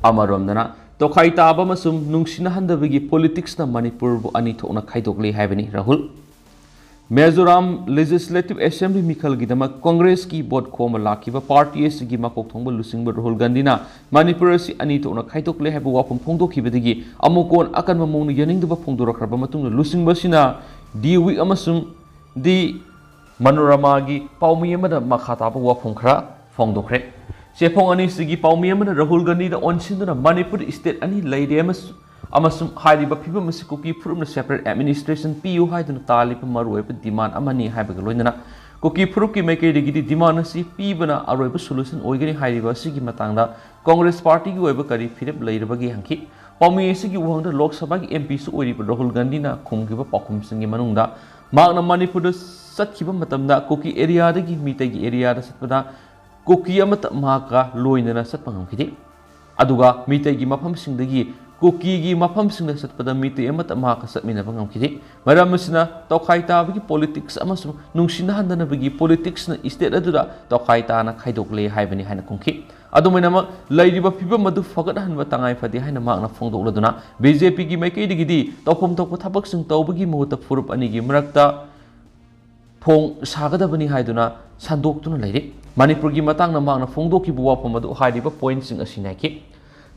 ꯑꯃꯔꯣꯝꯗꯅ, ꯇꯣꯈꯥꯏ ꯇꯥꯕ ꯑꯃꯁꯨꯡ ꯅꯨꯡꯁꯤꯅꯍꯟꯗꯕꯒꯤ politicsꯅ ꯃꯅꯤꯄꯨꯔꯕꯨ ꯑꯅꯤ ꯊꯣꯛꯅ ꯈꯥꯏꯗꯣꯛꯂꯦ ꯍꯥꯏꯕꯅꯤ Rahul. Mizoram Legislative Assembly ꯃꯤꯈꯜꯒꯤꯗꯃꯛ ꯀꯪꯒ꯭ꯔꯦꯁꯀꯤ vote ꯈꯣꯝꯕ ꯂꯥꯛꯈꯤꯕ party ꯑꯁꯤꯒꯤ ꯃꯀꯣꯛ ꯊꯣꯡꯕ ꯂꯨꯆꯤꯡꯕ ꯔꯥꯍꯨꯜ ꯒꯥꯟꯙꯤꯅ ꯃꯅꯤꯄꯨꯔ ꯑꯁꯤ ꯑꯅꯤ ꯊꯣꯛꯅ ꯈꯥꯏꯗꯣꯛꯂꯦ ꯍꯥꯏꯕ ꯋꯥꯐꯝ ꯐꯣꯡꯗꯣꯛꯈꯤꯕꯗꯒꯤ ꯑꯃꯨꯛ ꯀꯣꯟ ꯑꯀꯟꯕ ꯃꯑꯣꯡꯗ ꯌꯥꯅꯤꯡꯗꯕ ꯐꯣꯡꯗꯣꯔꯛꯈ꯭ꯔꯕ ꯃꯇꯨꯡꯗ ꯂꯨꯆꯤꯡꯕ ꯑꯁꯤꯅ The Week ꯑꯃꯁꯨꯡ The Manoramaꯒꯤ ꯄꯥꯎꯃꯤ ꯑꯃꯗ ꯃꯈꯥ ꯇꯥꯕ ꯋꯥꯐꯝ ꯈꯔ ꯐꯣꯡꯗꯣꯛꯈ꯭ꯔꯦ꯫ ꯆꯦꯐꯣꯡ ꯑꯅꯤꯁꯤꯒꯤ ꯄꯥꯎꯃꯤ ꯑꯃꯅ ꯔꯥꯍꯨꯜ ꯒꯥꯟꯙꯤꯗ ꯑꯣꯟꯁꯤꯟꯗꯨꯅ ꯃꯅꯤꯄꯨꯔ state ꯑꯅꯤ ꯂꯩꯔꯦ ꯑꯃꯁꯨ-, ꯑꯃꯁꯨꯡ ꯍꯥꯏꯔꯤꯕ ꯐꯤꯕꯝ ꯑꯁꯤ ꯀꯨꯀꯤ ꯐꯨꯔꯨꯞꯅ separate administration ꯄꯤꯌꯨ ꯍꯥꯏꯗꯨꯅ ꯇꯥꯜꯂꯤꯕ ꯃꯔꯨꯑꯣꯏꯕ demand ꯑꯃꯅꯤ ꯍꯥꯏꯕꯒ ꯂꯣꯏꯅꯅ ꯀꯨꯀꯤ ꯐꯨꯔꯨꯞꯀꯤ ꯃꯥꯏꯀꯩꯗꯒꯤꯗꯤ demand ꯑꯁꯤ ꯄꯤꯕꯅ ꯑꯔꯣꯏꯕ solution ꯑꯣꯏꯒꯅꯤ ꯍꯥꯏꯔꯤꯕ ꯑꯁꯤꯒꯤ ꯃꯇꯥꯡꯗ Congress partyꯒꯤ ꯑꯣꯏꯕ ꯀꯔꯤ ꯐꯤꯔꯦꯞ ꯂꯩꯔꯕꯒꯦ ꯍꯪꯈꯤ꯫ ꯄꯥꯎꯃꯤ ꯑꯁꯤꯒꯤ ꯋꯥꯍꯪꯗ ꯂꯣꯛ ꯁꯚꯥꯒꯤ M Pꯁꯨ ꯑꯣꯏꯔꯤꯕ ꯔꯥꯍꯨꯜ ꯒꯥꯟꯙꯤꯅ ꯈꯨꯝꯈꯤꯕ ꯄꯥꯎꯈꯨꯝꯁꯤꯡꯒꯤ ꯃꯅꯨꯡꯗ ꯃꯍꯥꯛꯅ ꯃꯅꯤꯄꯨꯔꯗ ꯆꯠꯈꯤꯕ ꯃꯇꯝꯗ ꯀꯨꯀꯤ areaꯗꯒꯤ ꯃꯤꯇꯩꯒꯤ areaꯗ ꯆꯠꯄꯗ ꯀꯨꯀꯤ ꯑꯃꯠꯇ ꯃꯍꯥꯛꯀ ꯂꯣꯏꯅꯅ ꯆꯠꯄ ꯉꯝꯈꯤꯗꯦ꯫ ꯑꯗꯨꯒ ꯃꯤꯇꯩꯒꯤ ꯃꯐꯝꯁꯤꯡꯗꯒꯤ ꯀꯨꯀꯤꯒꯤ ꯃꯐꯝꯁꯤꯡꯗ ꯆꯠꯄꯗ ꯃꯤꯇꯩ ꯑꯃꯠꯇ ꯃꯍꯥꯛꯀ ꯆꯠꯃꯤꯟꯅꯕ ꯉꯝꯈꯤꯗꯦ꯫ ꯃꯔꯝ ꯑꯁꯤꯅ ꯇꯣꯈꯥꯏ ꯇꯥꯕꯒꯤ ꯄꯣꯂꯤꯇꯤꯛꯁ ꯑꯃꯁꯨꯡ ꯅꯨꯡꯁꯤꯅꯍꯟꯗꯅꯕꯒꯤ ꯄꯣꯂꯤꯇꯤꯛꯁꯅ ꯏꯁꯇꯦꯠ ꯑꯗꯨꯗ ꯇꯣꯈꯥꯏ ꯇꯥꯅ ꯈꯥꯏꯗꯣꯛꯂꯦ ꯍꯥꯏꯕꯅꯤ ꯍꯥꯏꯅ ꯀꯨꯝꯈꯤ꯫ ꯑꯗꯨꯃꯥꯏꯅꯃꯛ ꯂꯩꯔꯤꯕ ꯐꯤꯕꯝ ꯑꯗꯨ ꯐꯒꯠꯍꯟꯕ ꯇꯉꯥꯏ ꯐꯗꯦ ꯍꯥꯏꯅ ꯃꯍꯥꯛꯅ ꯐꯣꯡꯗꯣꯛꯂꯗꯨꯅ ꯕꯤ ꯖꯦ ꯄꯤꯒꯤ ꯃꯥꯏꯀꯩꯗꯒꯤꯗꯤ ꯇꯧꯐꯝ ꯊꯣꯛꯄ ꯊꯕꯛꯁꯤꯡ ꯇꯧꯕꯒꯤ ꯃꯍꯨꯠꯇ ꯐꯨꯔꯨꯞ ꯑꯅꯤꯒꯤ ꯃꯔꯛꯇ ꯊꯣꯡ ꯁꯥꯒꯗꯕꯅꯤ ꯍꯥꯏꯗꯨꯅ ꯁꯟꯗꯣꯛꯇꯨꯅ ꯂꯩꯔꯤ꯫ ꯃꯅꯤꯄꯨꯔꯒꯤ ꯃꯇꯥꯡꯗ ꯃꯍꯥꯛꯅ ꯐꯣꯡꯗꯣꯛꯈꯤꯕ ꯋꯥꯐꯝ ꯑꯗꯨ ꯍꯥꯏꯔꯤꯕ ꯄꯣꯏꯟꯠꯁꯤꯡ ꯑꯁꯤꯅꯤ ꯍꯥꯏꯈꯤ꯫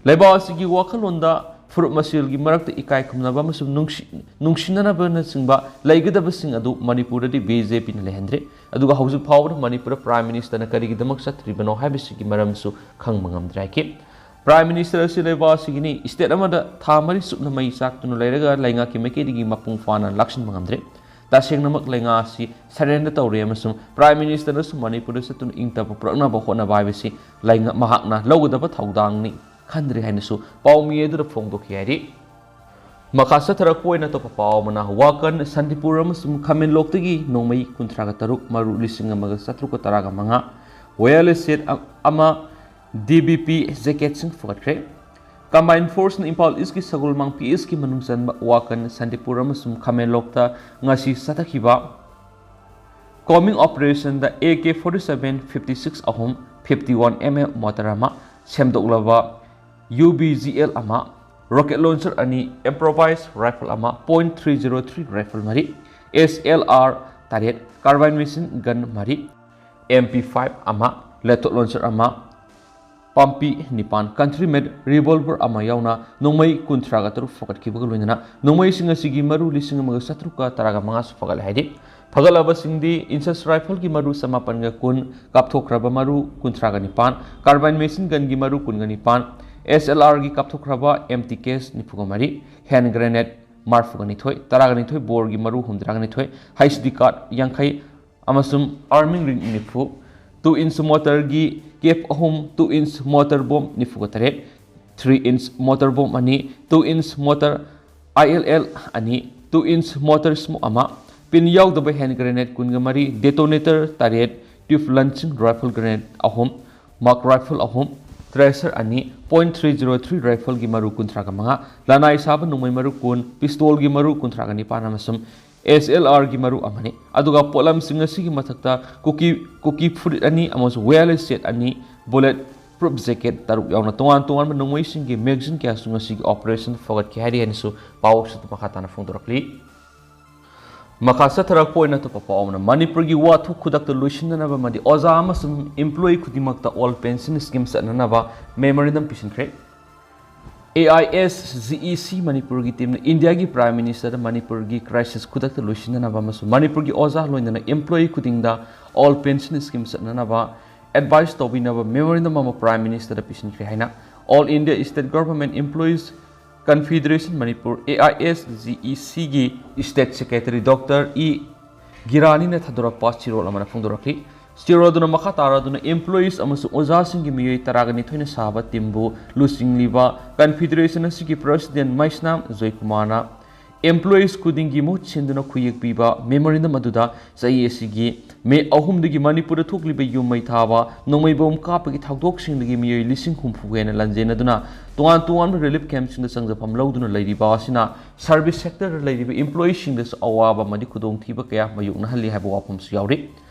ꯂꯩꯕꯥꯛ ꯑꯁꯤꯒꯤ ꯋꯥꯈꯜꯂꯣꯟꯗ ꯐꯨꯔꯨꯞ ꯃꯁꯦꯜꯒꯤ ꯃꯔꯛꯇ ꯏꯀꯥꯏ ꯈꯨꯝꯅꯕ ꯑꯃꯁꯨꯡ ꯅꯨꯡꯁꯤ-, ꯅꯨꯡꯁꯤꯅꯅꯕꯅꯆꯤꯡꯕ ꯂꯩꯒꯗꯕꯁꯤꯡ ꯑꯗꯨ ꯃꯅꯤꯄꯨꯔꯗꯗꯤ ꯕꯤ ꯖꯦ ꯄꯤꯅ ꯂꯩꯍꯟꯗ꯭ꯔꯦ꯫ ꯑꯗꯨꯒ ꯍꯧꯖꯤꯛ ꯐꯥꯎꯕꯗ ꯃꯅꯤꯄꯨꯔꯗ ꯄ꯭ꯔꯥꯏꯝ ꯃꯤꯅꯤꯁꯇꯔꯅ ꯀꯔꯤꯒꯤꯗꯃꯛ ꯆꯠꯇ꯭ꯔꯤꯕꯅꯣ ꯍꯥꯏꯕꯁꯤꯒꯤ ꯃꯔꯝꯁꯨ ꯈꯪꯕ ꯉꯝꯗ꯭ꯔꯦ ꯍꯥꯏꯈꯤ꯫ ꯄ꯭ꯔꯥꯏꯝ ꯃꯤꯅꯤꯁꯇꯔ ꯑꯁꯤ ꯂꯩꯕꯥꯛ ꯑꯁꯤꯒꯤꯅꯤ, ꯏꯁꯇꯦꯠ ꯑꯃꯗ ꯊꯥ ꯃꯔꯤ ꯆꯨꯞꯅ ꯃꯩ ꯆꯥꯛꯇꯨꯅ ꯂꯩꯔꯒ ꯂꯩꯉꯥꯛꯀꯤ ꯃꯥꯏꯀꯩꯗꯒꯤ ꯃꯄꯨꯡ ꯐꯥꯅ ꯂꯥꯛꯁꯤꯟꯕ ꯉꯝꯗ꯭ꯔꯦ꯫ ꯇꯁꯦꯡꯅꯃꯛ ꯂꯩꯉꯥꯛ ꯑꯁꯤ ꯁꯔꯦꯟꯗꯔ ꯇꯧꯔꯦ ꯑꯃꯁꯨꯡ ꯄ꯭ꯔꯥꯏꯝ ꯃꯤꯅꯤꯁꯇꯔꯅꯁꯨ ꯃꯅꯤꯄꯨꯔꯗ ꯆꯠꯇꯨꯅ ꯏꯪ ꯇꯞꯄ ꯄꯨꯔꯛꯅꯕ ꯍꯣꯠꯅꯕ ꯍꯥꯏꯕꯁꯤ ꯂꯩꯉꯥꯛ ꯃꯍꯥꯛꯅ ꯂꯧꯒꯗꯕ ꯊꯧꯗꯥꯡꯅꯤ ꯈꯟꯗ꯭ꯔꯦ ꯍꯥꯏꯅꯁꯨ ꯄꯥꯎꯃꯤ ꯑꯗꯨꯅ ꯐꯣꯡꯗꯣꯛꯈꯤ ꯍꯥꯏꯔꯤ꯫ ꯃꯈꯥ ꯆꯠꯊꯔꯛꯄ ꯑꯣꯏꯅ ꯑꯇꯣꯞꯄ ꯄꯥꯎ ꯑꯃꯅ, ꯋꯥꯀꯟ, ꯁꯥꯟꯇꯤꯄꯨꯔ ꯑꯃꯁꯨꯡ ꯈꯥꯃꯦꯟꯂꯣꯛꯇꯒꯤ ꯅꯣꯡꯃꯩ ꯀꯨꯟꯊ꯭ꯔꯥꯒ ꯇꯔꯨꯛ, ꯃꯔꯨ ꯂꯤꯁꯤꯡ ꯑꯃꯒ ꯆꯥꯇ꯭ꯔꯨꯛꯀ ꯇꯔꯥꯒ ꯃꯉꯥ, ꯋꯥꯌꯔꯂꯦꯁ ꯁꯦꯠ ꯑ-, ꯑꯃ, ꯗꯤ ꯕꯤ ꯄꯤ ꯖꯦꯀꯦꯠꯁꯤꯡ ꯐꯨꯒꯠꯈ꯭ꯔꯦ꯫ ꯀꯝꯕꯥꯏꯟ ꯐꯣꯔꯁꯅ ꯏꯝꯐꯥꯜ ꯏꯁꯀꯤ ꯁꯒꯣꯜꯃꯥꯡ ꯄꯤ ꯑꯦꯁꯀꯤ ꯃꯅꯨꯡ ꯆꯟꯕ ꯋꯥꯀꯟ, ꯁꯥꯟꯇꯤꯄꯨꯔ ꯑꯃꯁꯨꯡ ꯈꯥꯃꯦꯟꯂꯣꯛꯇ ꯉꯁꯤ ꯆꯠꯊꯈꯤꯕ ꯀꯣꯝꯕꯤꯡ ꯑꯣꯄꯔꯦꯁꯟꯗ A K forty seven, fifty six ꯑꯍꯨꯝ, fifty one M M motor ꯑꯃ, ꯁꯦꯝꯗꯣꯛꯂꯕ ꯌꯨ ꯕꯤ ꯖꯤ ꯑꯦꯜ ꯑꯃ, ꯔꯣꯀꯦꯠ ꯂꯣꯟꯆꯔ ꯑꯅꯤ, ꯏꯝꯄ꯭ꯔꯣꯚꯥꯏꯖ ꯔꯥꯏꯐꯜ ꯑꯃ, point three zero three rifle ꯃꯔꯤ, ꯑꯦꯁ ꯑꯦꯜ ꯑꯥꯔ ꯇꯔꯦꯠ, ꯀꯥꯔꯕꯥꯏꯟ ꯃꯦꯁꯤꯟ ꯒꯟ ꯃꯔꯤ, ꯑꯦꯝ ꯄꯤ ꯐꯥꯏꯚ ꯑꯃ, ꯂꯦꯊꯣꯠ ꯂꯣꯟꯆꯔ ꯑꯃ, ꯄꯥꯝꯄꯤ ꯅꯤꯄꯥꯟ, ꯀꯟꯇ꯭ꯔꯤ ꯃꯦꯗ ꯔꯤꯚꯣꯜꯚꯔ ꯑꯃ ꯌꯥꯎꯅ ꯅꯣꯡꯃꯩ ꯀꯨꯟꯊ꯭ꯔꯥꯒ ꯇꯔꯨꯛ ꯐꯒꯠꯈꯤꯕꯒ ꯂꯣꯏꯅꯅ ꯅꯣꯡꯃꯩꯁꯤꯡ ꯑꯁꯤꯒꯤ ꯃꯔꯨ ꯂꯤꯁꯤꯡ ꯑꯃꯒ ꯆꯥꯇ꯭ꯔꯨꯛꯀ ꯇꯔꯥꯒ ꯃꯉꯥꯁꯨ ꯐꯒꯠꯂꯦ ꯍꯥꯏꯔꯤ꯫ ꯐꯒꯠꯂꯕꯁꯤꯡꯗꯤ ꯏꯟꯁꯁ ꯔꯥꯏꯐꯜꯒꯤ ꯃꯔꯨ ꯆꯃꯥꯄꯟꯒ ꯀꯨꯟ, ꯀꯥꯞꯊꯣꯛꯈ꯭ꯔꯕ ꯃꯔꯨ ꯀꯨꯟꯊ꯭ꯔꯥꯒ ꯅꯤꯄꯥꯟ, ꯀꯥꯔꯕꯥꯏꯟ ꯃꯦꯁꯤꯟ ꯒꯟꯒꯤ ꯃꯔꯨ ꯀꯨꯟꯒ ꯅꯤꯄꯥꯟ, ꯑꯦꯁ ꯑꯦꯜ ꯑꯥꯔꯒꯤ ꯀꯥꯞꯊꯣꯛꯈ꯭ꯔꯕ ꯑꯦꯝ ꯇꯤ ꯀꯦꯁ ꯅꯤꯐꯨꯒ ꯃꯔꯤ, ꯍꯦꯟ ꯒ꯭ꯔꯦꯅꯦꯗ ꯃꯔꯤꯐꯨꯒ ꯅꯤꯊꯣꯏ, ꯇꯔꯥꯒ ꯅꯤꯊꯣꯏ ꯕꯣꯔꯒꯤ ꯃꯔꯨ ꯍꯨꯝꯗ꯭ꯔꯥꯒ ꯅꯤꯊꯣꯏ, ꯍꯩꯆ ꯗꯤ ꯀꯥꯔꯗ ꯌꯥꯡꯈꯩ ꯑꯃꯁꯨꯡ ꯑꯥꯔꯃꯤꯡ ꯔꯤꯡ ꯅꯤꯐꯨ, ꯇꯨ ꯏꯟꯆ ꯃꯣꯇꯔꯒꯤ ꯀꯦꯞ ꯑꯍꯨꯝ, ꯇꯨ ꯏꯟꯆ ꯃꯣꯇꯔ ꯕꯣꯝ ꯅꯤꯐꯨꯒ ꯇꯔꯦꯠ, ꯊ꯭ꯔꯤ ꯏꯟꯆ ꯃꯣꯇꯔ ꯕꯣꯝ ꯑꯅꯤ, ꯇꯨ ꯏꯟꯆ ꯃꯣꯇꯔ ꯑꯥꯏ ꯑꯦꯜ ꯑꯦꯜ ꯑꯅꯤ, ꯇꯨ ꯏꯟꯆ ꯃꯣꯇꯔ ꯁ꯭ꯃꯣꯛ ꯑꯃ, ꯄꯤꯟ ꯌꯥꯎꯗꯕ ꯍꯦꯟ ꯒ꯭ꯔꯦꯅꯦꯗ ꯀꯨꯟꯒ ꯃꯔꯤ, ꯗꯦꯇꯣꯅꯦꯇꯔ ꯇꯔꯦꯠ, ꯇ꯭ꯌꯨꯕ ꯂꯟꯆꯤꯡ ꯔꯥꯏꯐꯜ ꯒ꯭ꯔꯦꯅꯦꯗ ꯑꯍꯨꯝ, ꯃꯥꯔꯛ ꯔꯥꯏꯐꯜ ꯑꯍꯨꯝ, ꯇ꯭ꯔꯦꯁꯔ ꯑꯅꯤ, ꯄꯣꯏꯟ ꯊ꯭ꯔꯤ ꯖꯤꯔꯣ ꯊ꯭ꯔꯤ ꯔꯥꯏꯐꯜꯒꯤ ꯃꯔꯨ ꯀꯨꯟꯊ꯭ꯔꯥꯒ ꯃꯉꯥ, ꯂꯅꯥꯏ ꯁꯥꯕ ꯅꯣꯡꯃꯩ ꯃꯔꯨ ꯀꯨꯟ, ꯄꯤꯁꯇꯣꯜꯒꯤ ꯃꯔꯨ ꯀꯨꯟꯊ꯭ꯔꯥꯒ ꯅꯤꯄꯥꯟ ꯑꯃꯁꯨꯡ ꯑꯦꯁ ꯑꯦꯜ ꯑꯥꯔꯒꯤ ꯃꯔꯨ ꯑꯃꯅꯤ꯫ ꯑꯗꯨꯒ ꯄꯣꯠꯂꯝꯁꯤꯡ ꯑꯁꯤꯒꯤ ꯃꯊꯛꯇ ꯀꯨꯀꯤ, ꯀꯨꯀꯤ ꯐꯨꯔꯤꯠ ꯑꯅꯤ ꯑꯃꯁꯨꯡ ꯋꯦꯌꯔꯂꯦꯁ ꯁꯦꯠ ꯑꯅꯤ, ꯕꯨꯂꯦꯠ ꯄ꯭ꯔꯨꯞ ꯖꯦꯀꯦꯠ ꯇꯔꯨꯛ ꯌꯥꯎꯅ ꯇꯣꯉꯥꯟ ꯇꯣꯉꯥꯟꯕ ꯅꯣꯡꯃꯩꯁꯤꯡꯒꯤ ꯃꯦꯒꯥꯖꯤꯟ ꯀꯌꯥꯁꯨ ꯉꯁꯤꯒꯤ ꯑꯣꯄꯔꯦꯁꯟ ꯐꯒꯠꯈꯤ ꯍꯥꯏꯔꯤ ꯍꯥꯏꯅꯁꯨ ꯄꯥꯎꯁꯤꯗ ꯃꯈꯥ ꯇꯥꯅ ꯐꯣꯡꯗꯣꯔꯛꯂꯤ꯫ ꯃꯈꯥ ꯆꯠꯊꯔꯛꯄ ꯑꯣꯏꯅ ꯑꯇꯣꯞꯄ ꯄꯥꯎ ꯑꯃꯅ, ꯃꯅꯤꯄꯨꯔꯒꯤ ꯋꯥꯊꯣꯛ ꯈꯨꯗꯛꯇ ꯂꯣꯏꯁꯤꯟꯅꯅꯕ ꯑꯃꯗꯤ ꯑꯣꯖꯥ ꯑꯃꯁꯨꯡ ꯏꯝꯄ꯭ꯂꯣꯌꯤ ꯈꯨꯗꯤꯡꯃꯛꯇ ꯑꯣꯜ ꯄꯦꯟꯁꯟ ꯁ꯭ꯀꯤꯝ ꯆꯠꯅꯅꯕ ꯃꯦꯃꯣꯔꯦꯟꯗꯝ ꯄꯤꯁꯤꯟꯈ꯭ꯔꯦ꯫ A I S G E C ꯃꯅꯤꯄꯨꯔꯒꯤ ꯇꯤꯝꯅ ꯏꯟꯗꯤꯌꯥꯒꯤ ꯄ꯭ꯔꯥꯏꯝ ꯃꯤꯅꯤꯁꯇꯔꯗ ꯃꯅꯤꯄꯨꯔꯒꯤ ꯀ꯭ꯔꯥꯏꯁꯤꯁ ꯈꯨꯗꯛꯇ ꯂꯣꯏꯁꯤꯟꯅꯅꯕ ꯑꯃꯁꯨꯡ ꯃꯅꯤꯄꯨꯔꯒꯤ ꯑꯣꯖꯥ ꯂꯣꯏꯅꯅ ꯏꯝꯄ꯭ꯂꯣꯌꯤ ꯈꯨꯗꯤꯡꯗ ꯑꯣꯜ ꯄꯦꯟꯁꯟ ꯁ꯭ꯀꯤꯝ ꯆꯠꯅꯅꯕ ꯑꯦꯗꯚꯥꯏꯁ ꯇꯧꯕꯤꯅꯕ ꯃꯦꯃꯣꯔꯦꯟꯗꯝ ꯑꯃ ꯄ꯭ꯔꯥꯏꯝ ꯃꯤꯅꯤꯁꯇꯔꯗ ꯄꯤꯁꯤꯟꯈ꯭ꯔꯦ ꯍꯥꯏꯅ all India state government employees confederation Manipur, A I S G E ꯁꯤꯒꯤ ꯁ꯭ꯇꯦꯠ ꯁꯦꯀ꯭ꯔꯦꯇꯔꯤ ꯗꯣꯛꯇꯔ ꯏ ꯒꯤꯔꯥꯅꯤꯅ ꯊꯥꯗꯣꯔꯛꯄ ꯆꯦꯔꯣꯜ ꯑꯃꯅ ꯐꯣꯡꯗꯣꯔꯛꯂꯤ꯫ ꯆꯦꯔꯣꯜ ꯑꯗꯨꯅ ꯃꯈꯥ ꯇꯥꯔꯗꯨꯅ ꯏꯝꯄ꯭ꯂꯣꯌꯤꯁ ꯑꯃꯁꯨꯡ ꯑꯣꯖꯥꯁꯤꯡꯒꯤ ꯃꯤꯑꯣꯏ ꯇꯔꯥꯒ ꯅꯤꯊꯣꯏꯅ ꯁꯥꯕ ꯇꯤꯝꯕꯨ ꯂꯨꯆꯤꯡꯂꯤꯕ ꯀꯟꯐꯦꯗꯔꯦꯁꯟ ꯑꯁꯤꯒꯤ ꯄ꯭ꯔꯁꯤꯗꯦꯟꯠ ꯃꯩꯁꯅꯥꯝ ꯖꯣꯏꯀꯨꯃꯥꯔꯅ ꯏꯝꯄ꯭ꯂꯣꯌꯤꯁ ꯈꯨꯗꯤꯡꯒꯤ ꯃꯍꯨꯠ ꯁꯤꯟꯗꯨꯅ ꯈꯨꯌꯦꯛ ꯄꯤꯕ ꯃꯦꯃꯣꯔꯦꯟꯗꯝ ꯑꯗꯨꯗ ꯆꯍꯤ ꯑꯁꯤꯒꯤ ꯃꯦ ꯑꯍꯨꯝꯗꯒꯤ ꯃꯅꯤꯄꯨꯔꯗ ꯊꯣꯛꯂꯤꯕ ꯌꯨꯝ ꯃꯩ ꯊꯥꯕ, ꯅꯣꯡꯃꯩ ꯕꯣꯝ ꯀꯥꯞꯄꯒꯤ ꯊꯧꯗꯣꯛꯁꯤꯡꯗꯒꯤ ꯃꯤꯑꯣꯏ ꯂꯤꯁꯤꯡ ꯍꯨꯝꯐꯨ ꯍꯦꯟꯅ ꯂꯥꯟꯖꯦꯟꯅꯗꯨꯅ ꯇꯣꯉꯥꯟ ꯇꯣꯉꯥꯟꯕ ꯔꯤꯂꯤꯐ ꯀꯦꯝꯞꯁꯤꯡꯗ ꯆꯪꯖꯐꯝ ꯂꯧꯗꯨꯅ ꯂꯩꯔꯤꯕ ꯑꯁꯤꯅ ꯁꯔꯚꯤꯁ ꯁꯦꯛꯇꯔꯗ ꯂꯩꯔꯤꯕ ꯏꯝꯄ꯭ꯂꯣꯌꯤꯁꯤꯡꯗꯁꯨ ꯑꯋꯥꯕ ꯑꯃꯗꯤ ꯈꯨꯗꯣꯡꯊꯤꯕ ꯀꯌꯥ ꯃꯥꯌꯣꯛꯅꯍꯜꯂꯤ ꯍꯥꯏꯕ ꯋꯥꯐꯝꯁꯨ ꯌꯥꯎꯔꯤ꯫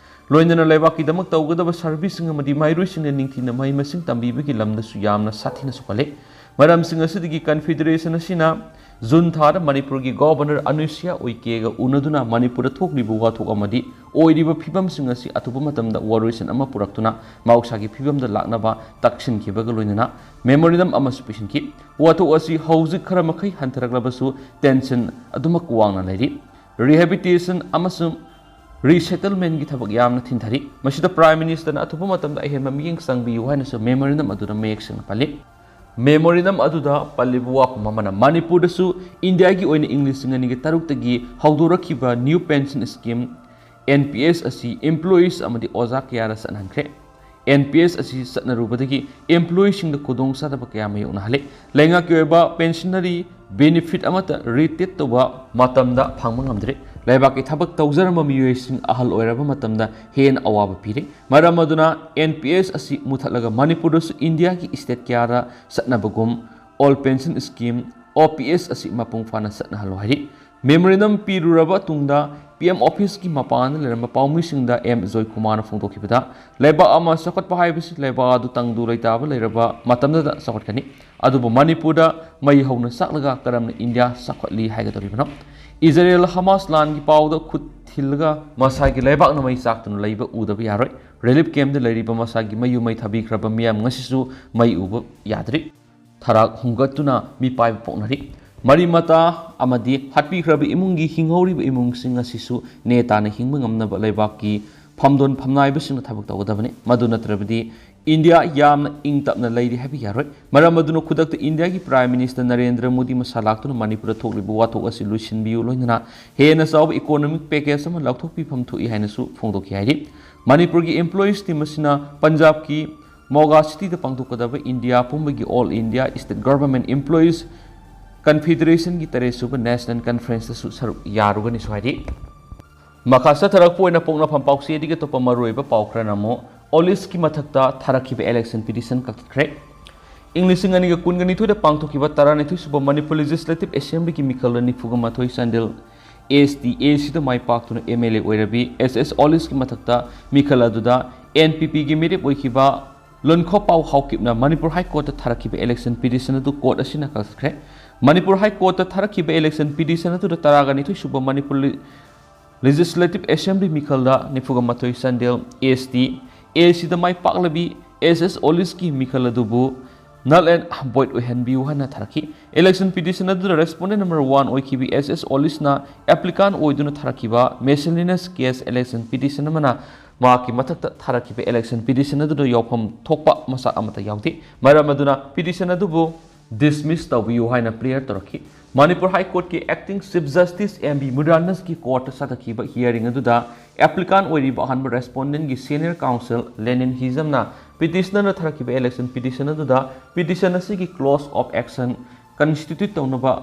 ꯂꯣꯏꯅꯅ ꯂꯩꯕꯥꯛꯀꯤꯗꯃꯛ ꯇꯧꯒꯗꯕ ꯁꯔꯚꯤꯁꯁꯤꯡ ꯑꯃꯗꯤ ꯃꯍꯩꯔꯣꯏꯁꯤꯡꯅ ꯅꯤꯡꯊꯤꯅ ꯃꯍꯩ ꯃꯁꯤꯡ ꯇꯝꯕꯤꯕꯒꯤ ꯂꯝꯗꯁꯨ ꯌꯥꯝꯅ ꯁꯥꯊꯤꯅ ꯁꯣꯛꯍꯜꯂꯤ꯫ ꯃꯔꯝꯁꯤꯡ ꯑꯁꯤꯗꯒꯤ ꯀꯟꯐꯦꯗꯔꯦꯁꯟ ꯑꯁꯤꯅ ꯖꯨꯟ ꯊꯥꯗ ꯃꯅꯤꯄꯨꯔꯒꯤ ꯒꯣꯚꯔꯅꯔ ꯑꯅꯨꯁꯨꯏꯌꯥ ꯎꯏꯀꯦꯒ ꯎꯅꯗꯨꯅ ꯃꯅꯤꯄꯨꯔꯗ ꯊꯣꯛꯂꯤꯕ ꯋꯥꯊꯣꯛ ꯑꯃꯗꯤ ꯑꯣꯏꯔꯤꯕ ꯐꯤꯕꯝꯁꯤꯡ ꯑꯁꯤ ꯑꯊꯨꯕ ꯃꯇꯝꯗ ꯋꯥꯔꯣꯏꯁꯤꯟ ꯑꯃ ꯄꯨꯔꯛꯇꯨꯅ ꯃꯍꯧꯁꯥꯒꯤ ꯐꯤꯕꯝꯗ ꯂꯥꯛꯅꯕ ꯇꯛꯁꯤꯟꯈꯤꯕꯒ ꯂꯣꯏꯅꯅ ꯃꯦꯃꯣꯔꯦꯟꯗꯝ ꯑꯃꯁꯨ ꯄꯤꯁꯤꯟꯈꯤ꯫ ꯋꯥꯊꯣꯛ ꯑꯁꯤ ꯍꯧꯖꯤꯛ ꯈꯔ ꯃꯈꯩ ꯍꯟꯊꯔꯛꯂꯕꯁꯨ ꯇꯦꯟꯁꯟ ꯑꯗꯨꯃꯛ ꯋꯥꯡꯅ ꯂꯩꯔꯤ꯫ ꯔꯤꯍꯦꯕꯤꯂꯤꯇꯦꯁꯟ ꯑꯃꯁꯨꯡ ꯔꯤꯁꯦꯇꯜꯃꯦꯟꯒꯤ ꯊꯕꯛ ꯌꯥꯝꯅ ꯊꯤꯟꯊꯔꯤ꯫ ꯃꯁꯤꯗ ꯄ꯭ꯔꯥꯏꯝ ꯃꯤꯅꯤꯁꯇꯔꯅ ꯑꯊꯨꯕ ꯃꯇꯝꯗ ꯑꯍꯦꯟꯕ ꯃꯤꯠꯌꯦꯡ ꯆꯪꯕꯤꯌꯨ ꯍꯥꯏꯅꯁꯨ ꯃꯦꯃꯣꯔꯦꯟꯗꯝ ꯑꯗꯨꯗ ꯃꯌꯦꯛ ꯁꯦꯡꯅ ꯄꯜꯂꯤ꯫ ꯃꯦꯃꯣꯔꯦꯟꯗꯝ ꯑꯗꯨꯗ ꯄꯜꯂꯤꯕ ꯋꯥꯐꯝ ꯑꯃꯅ, ꯃꯅꯤꯄꯨꯔꯗꯁꯨ ꯏꯟꯗꯤꯌꯥꯒꯤ ꯑꯣꯏꯅ ꯏꯪ ꯂꯤꯁꯤꯡ ꯑꯅꯤꯒ ꯇꯔꯨꯛꯇꯒꯤ ꯍꯧꯗꯣꯔꯛꯈꯤꯕ new pension scheme, N P S, ꯑꯁꯤ ꯏꯝꯄ꯭ꯂꯣꯌꯤꯁ ꯑꯃꯗꯤ ꯑꯣꯖꯥ ꯀꯌꯥꯗ ꯆꯠꯅꯍꯟꯈ꯭ꯔꯦ꯫ ꯑꯦꯟ ꯄꯤ ꯑꯦꯁ ꯑꯁꯤ ꯆꯠꯅꯔꯨꯕꯗꯒꯤ ꯏꯝꯄ꯭ꯂꯣꯌꯤꯁꯤꯡꯗ ꯈꯨꯗꯣꯡꯆꯥꯗꯕ ꯀꯌꯥ ꯃꯥꯌꯣꯛꯅꯍꯜꯂꯤ꯫ ꯂꯩꯉꯥꯛꯀꯤ ꯑꯣꯏꯕ ꯄꯦꯟꯁꯅꯔꯤ ꯕꯦꯅꯤꯐꯤꯠ ꯑꯃꯠꯇ ꯔꯤꯇꯦꯠ ꯇꯧꯕ ꯃꯇꯝꯗ ꯐꯪꯕ ꯉꯝꯗ꯭ꯔꯦ꯫ ꯂꯩꯕꯥꯛꯀꯤ ꯊꯕꯛ ꯇꯧꯖꯔꯝꯕ ꯃꯤꯑꯣꯏꯁꯤꯡ ꯑꯍꯜ ꯑꯣꯏꯔꯕ ꯃꯇꯝꯗ ꯍꯦꯟꯅ ꯑꯋꯥꯕ ꯄꯤꯔꯤ꯫ ꯃꯔꯝ ꯑꯗꯨꯅ N P S ꯑꯁꯤ ꯃꯨꯊꯠꯂꯒ ꯃꯅꯤꯄꯨꯔꯗꯁꯨ ꯏꯟꯗꯤꯌꯥꯒꯤ state ꯀꯌꯥꯗ ꯆꯠꯅꯕꯒꯨꯝ Old Pension Scheme, O P S ꯑꯁꯤ ꯃꯄꯨꯡ ꯐꯥꯅ ꯆꯠꯅꯍꯜꯂꯨ ꯍꯥꯏꯔꯤ꯫ Memorandum ꯄꯤꯔꯨꯔꯕ ꯇꯨꯡꯗ P M office ꯀꯤ ꯃꯄꯥꯟꯗ ꯂꯩꯔꯝꯕ ꯄꯥꯎꯃꯤꯁꯤꯡꯗ M ꯖꯣꯏꯀꯨꯃꯥꯔꯅ ꯐꯣꯡꯗꯣꯛꯈꯤꯕꯗ, ꯂꯩꯕꯥꯛ ꯑꯃ ꯆꯥꯎꯈꯠꯄ ꯍꯥꯏꯕꯁꯤ ꯂꯩꯕꯥꯛ ꯑꯗꯨ ꯇꯪꯗꯨ ꯂꯩꯇꯥꯕ ꯂꯩꯔꯕ ꯃꯇꯝꯗꯨꯗ ꯆꯥꯎꯈꯠꯀꯅꯤ꯫ ꯑꯗꯨꯕꯨ ꯃꯅꯤꯄꯨꯔꯗ ꯃꯩ ꯍꯧꯅ ꯆꯥꯛꯂꯒ ꯀꯔꯝꯅ ꯏꯟꯗꯤꯌꯥ ꯆꯥꯎꯈꯠꯂꯤ ꯍꯥꯏꯒꯗꯧꯔꯤꯕꯅꯣ? ꯏꯖꯔꯦꯜ ꯍꯃꯥꯁ ꯂꯥꯟꯒꯤ ꯄꯥꯎꯗ ꯈꯨꯠ ꯊꯤꯜꯂꯒ ꯃꯁꯥꯒꯤ ꯂꯩꯕꯥꯛꯅ ꯃꯩ ꯆꯥꯛꯇꯨꯅ ꯂꯩꯕ ꯎꯗꯕ ꯌꯥꯔꯣꯏ꯫ Relief camp ꯇ ꯂꯩꯔꯤꯕ ꯃꯁꯥꯒꯤ ꯃꯌꯨꯝ ꯃꯩ ꯊꯥꯕꯤꯈ꯭ꯔꯕ ꯃꯤꯌꯥꯝ ꯉꯁꯤꯁꯨ ꯃꯩ ꯎꯕ ꯌꯥꯗ꯭ꯔꯤ꯫ ꯊꯔꯥꯛ ꯍꯨꯝꯒꯠꯇꯨꯅ ꯃꯤꯄꯥꯏꯕ ꯄꯣꯛꯅꯔꯤ꯫ ꯃꯔꯤ ꯃꯇꯥ ꯑꯃꯗꯤ ꯍꯥꯠꯄꯤꯈ꯭ꯔꯕ ꯏꯃꯨꯡꯒꯤ ꯍꯤꯡꯍꯧꯔꯤꯕ ꯏꯃꯨꯡꯁꯤꯡ ꯑꯁꯤꯁꯨ ꯅꯦ ꯇꯥꯅ ꯍꯤꯡꯕ ꯉꯝꯅꯕ ꯂꯩꯕꯥꯛꯀꯤ ꯐꯝꯗꯣꯟ ꯐꯝꯅꯥꯏꯕꯁꯤꯡꯅ ꯊꯕꯛ ꯇꯧꯒꯗꯕꯅꯤ꯫ ꯃꯗꯨ ꯅꯠꯇ꯭ꯔꯕꯗꯤ ꯏꯟꯗꯤꯌꯥ ꯌꯥꯝꯅ ꯏꯪ ꯇꯞꯅ ꯂꯩꯔꯤ ꯍꯥꯏꯕ ꯌꯥꯔꯣꯏ꯫ ꯃꯔꯝ ꯑꯗꯨꯅ ꯈꯨꯗꯛꯇ ꯏꯟꯗꯤꯌꯥꯒꯤ Prime Minister ꯅꯔꯦꯟꯗ꯭ꯔ ꯃꯣꯗꯤ ꯃꯁꯥ ꯂꯥꯛꯇꯨꯅ ꯃꯅꯤꯄꯨꯔꯗ ꯊꯣꯛꯂꯤꯕ ꯋꯥꯊꯣꯛ ꯑꯁꯤ ꯂꯣꯏꯁꯤꯟꯕꯤꯌꯨ, ꯂꯣꯏꯅꯅ ꯍꯦꯟꯅ ꯆꯥꯎꯕ economic package ꯑꯃ ꯂꯧꯊꯣꯛꯄꯤꯐꯝ ꯊꯣꯛꯏ ꯍꯥꯏꯅꯁꯨ ꯐꯣꯡꯗꯣꯛꯈꯤ ꯍꯥꯏꯔꯤ꯫ ꯃꯅꯤꯄꯨꯔꯒꯤ employees team ꯑꯁꯤꯅ ꯄꯟꯖꯥꯕꯀꯤ ꯃꯣꯒꯥ city ꯗ ꯄꯥꯡꯊꯣꯛꯀꯗꯕ ꯏꯟꯗꯤꯌꯥ ꯄꯨꯝꯕꯒꯤ All India State Government Employees Confederation ꯒꯤ ꯇꯔꯦꯠ ꯁꯨꯕ National Conference ꯇꯁꯨ ꯁꯔꯨꯛ ꯌꯥꯔꯨꯒꯅꯤꯁꯨ ꯍꯥꯏꯔꯤ꯫ ꯃꯈꯥ ꯆꯠꯊꯔꯛꯄ ꯑꯣꯏꯅ ꯄꯣꯛꯅꯐꯝ ꯄꯥꯎꯆꯦꯗꯒꯤ ꯑꯇꯣꯞꯄ ꯃꯔꯨꯑꯣꯏꯕ ꯄꯥꯎ ꯈꯔꯅ ꯑꯃꯨꯛ OLIS ꯀꯤ ꯃꯊꯛꯇ ꯊꯥꯔꯛꯈꯤꯕ election petition ꯀꯛꯊꯠꯈ꯭ꯔꯦ꯫ ꯏꯪ ꯂꯤꯁꯤꯡ ꯑꯅꯤꯒ ꯀꯨꯟꯒ ꯅꯤꯊꯣꯏꯗ ꯄꯥꯡꯊꯣꯛꯈꯤꯕ ꯇꯔꯥꯅꯤꯊꯣꯏ ꯁꯨꯕ ꯃꯅꯤꯄꯨꯔ Legislative Assembly ꯒꯤ ꯃꯤꯈꯜꯗ ꯅꯤꯐꯨꯒ ꯃꯥꯊꯣꯏ Chandel S T A C the my ꯄꯥꯛꯇꯨꯅ M L A ꯑꯣꯏꯔꯕꯤ S S OLIS ꯀꯤ ꯃꯊꯛꯇ ꯃꯤꯈꯜ ꯑꯗꯨꯗ N P P ꯒꯤ ꯃꯤꯔꯦꯞ ꯑꯣꯏꯈꯤꯕ ꯂꯨꯟꯈꯣꯄꯥꯎ ꯍꯥꯎꯀꯤꯞꯅ ꯃꯅꯤꯄꯨꯔ High Court ꯇ ꯊꯥꯔꯛꯈꯤꯕ election petition ꯑꯗꯨ court ꯑꯁꯤꯅ ꯀꯛꯊꯠꯈ꯭ꯔꯦ꯫ ꯃꯅꯤꯄꯨꯔ High Court ꯇ ꯊꯥꯔꯛꯈꯤꯕ election petition ꯑꯗꯨꯗ ꯇꯔꯥꯒ ꯅꯤꯊꯣꯏ ꯁꯨꯕ ꯃꯅꯤꯄꯨꯔ Legislative Assembly ꯃꯤꯈꯜꯗ ꯅꯤꯐꯨꯒ ꯃꯥꯊꯣꯏ Chandel S T A C the my ꯄꯥꯛꯂꯕꯤ S S OLIS ꯀꯤ ꯃꯤꯈꯜ ꯑꯗꯨꯕꯨ null and void ꯑꯣꯏꯍꯟꯕꯤꯌꯨ ꯍꯥꯏꯅ ꯊꯥꯔꯛꯈꯤ꯫ Election petition ꯑꯗꯨꯗ respondent number one ꯑꯣꯏꯈꯤꯕꯤ S S OLIS ꯅ applicant ꯑꯣꯏꯗꯨꯅ ꯊꯥꯔꯛꯈꯤꯕ miscellaneous case election petition ꯑꯃꯅ ꯃꯍꯥꯛꯀꯤ ꯃꯊꯛꯇ ꯊꯥꯔꯛꯈꯤꯕ election petition ꯑꯗꯨꯗ ꯌꯥꯎꯐꯝ ꯊꯣꯛꯄ ꯃꯆꯥꯛ ꯑꯃꯠꯇ ꯌꯥꯎꯗꯦ꯫ ꯃꯔꯝ ꯑꯗꯨꯅ petition ꯑꯗꯨꯕꯨ dismiss ꯇꯧꯕꯤꯌꯨ ꯍꯥꯏꯅ prayer ꯇꯧꯔꯛꯈꯤ꯫ ꯃꯅꯤꯄꯨꯔ High Court ꯀꯤ Acting Chief Justice M B Mudanand ꯀꯤ court ꯇ ꯆꯠꯊꯈꯤꯕ hearing ꯑꯗꯨꯗ applicant ꯑꯣꯏꯔꯤꯕ ꯑꯍꯥꯟꯕ respondent ꯀꯤ senior counsel Lenin Hijam ꯅ petitioner ꯅ ꯊꯥꯔꯛꯈꯤꯕ election petition ꯑꯗꯨꯗ petition ꯑꯁꯤꯒꯤ clause of action constitute ꯇꯧꯅꯕ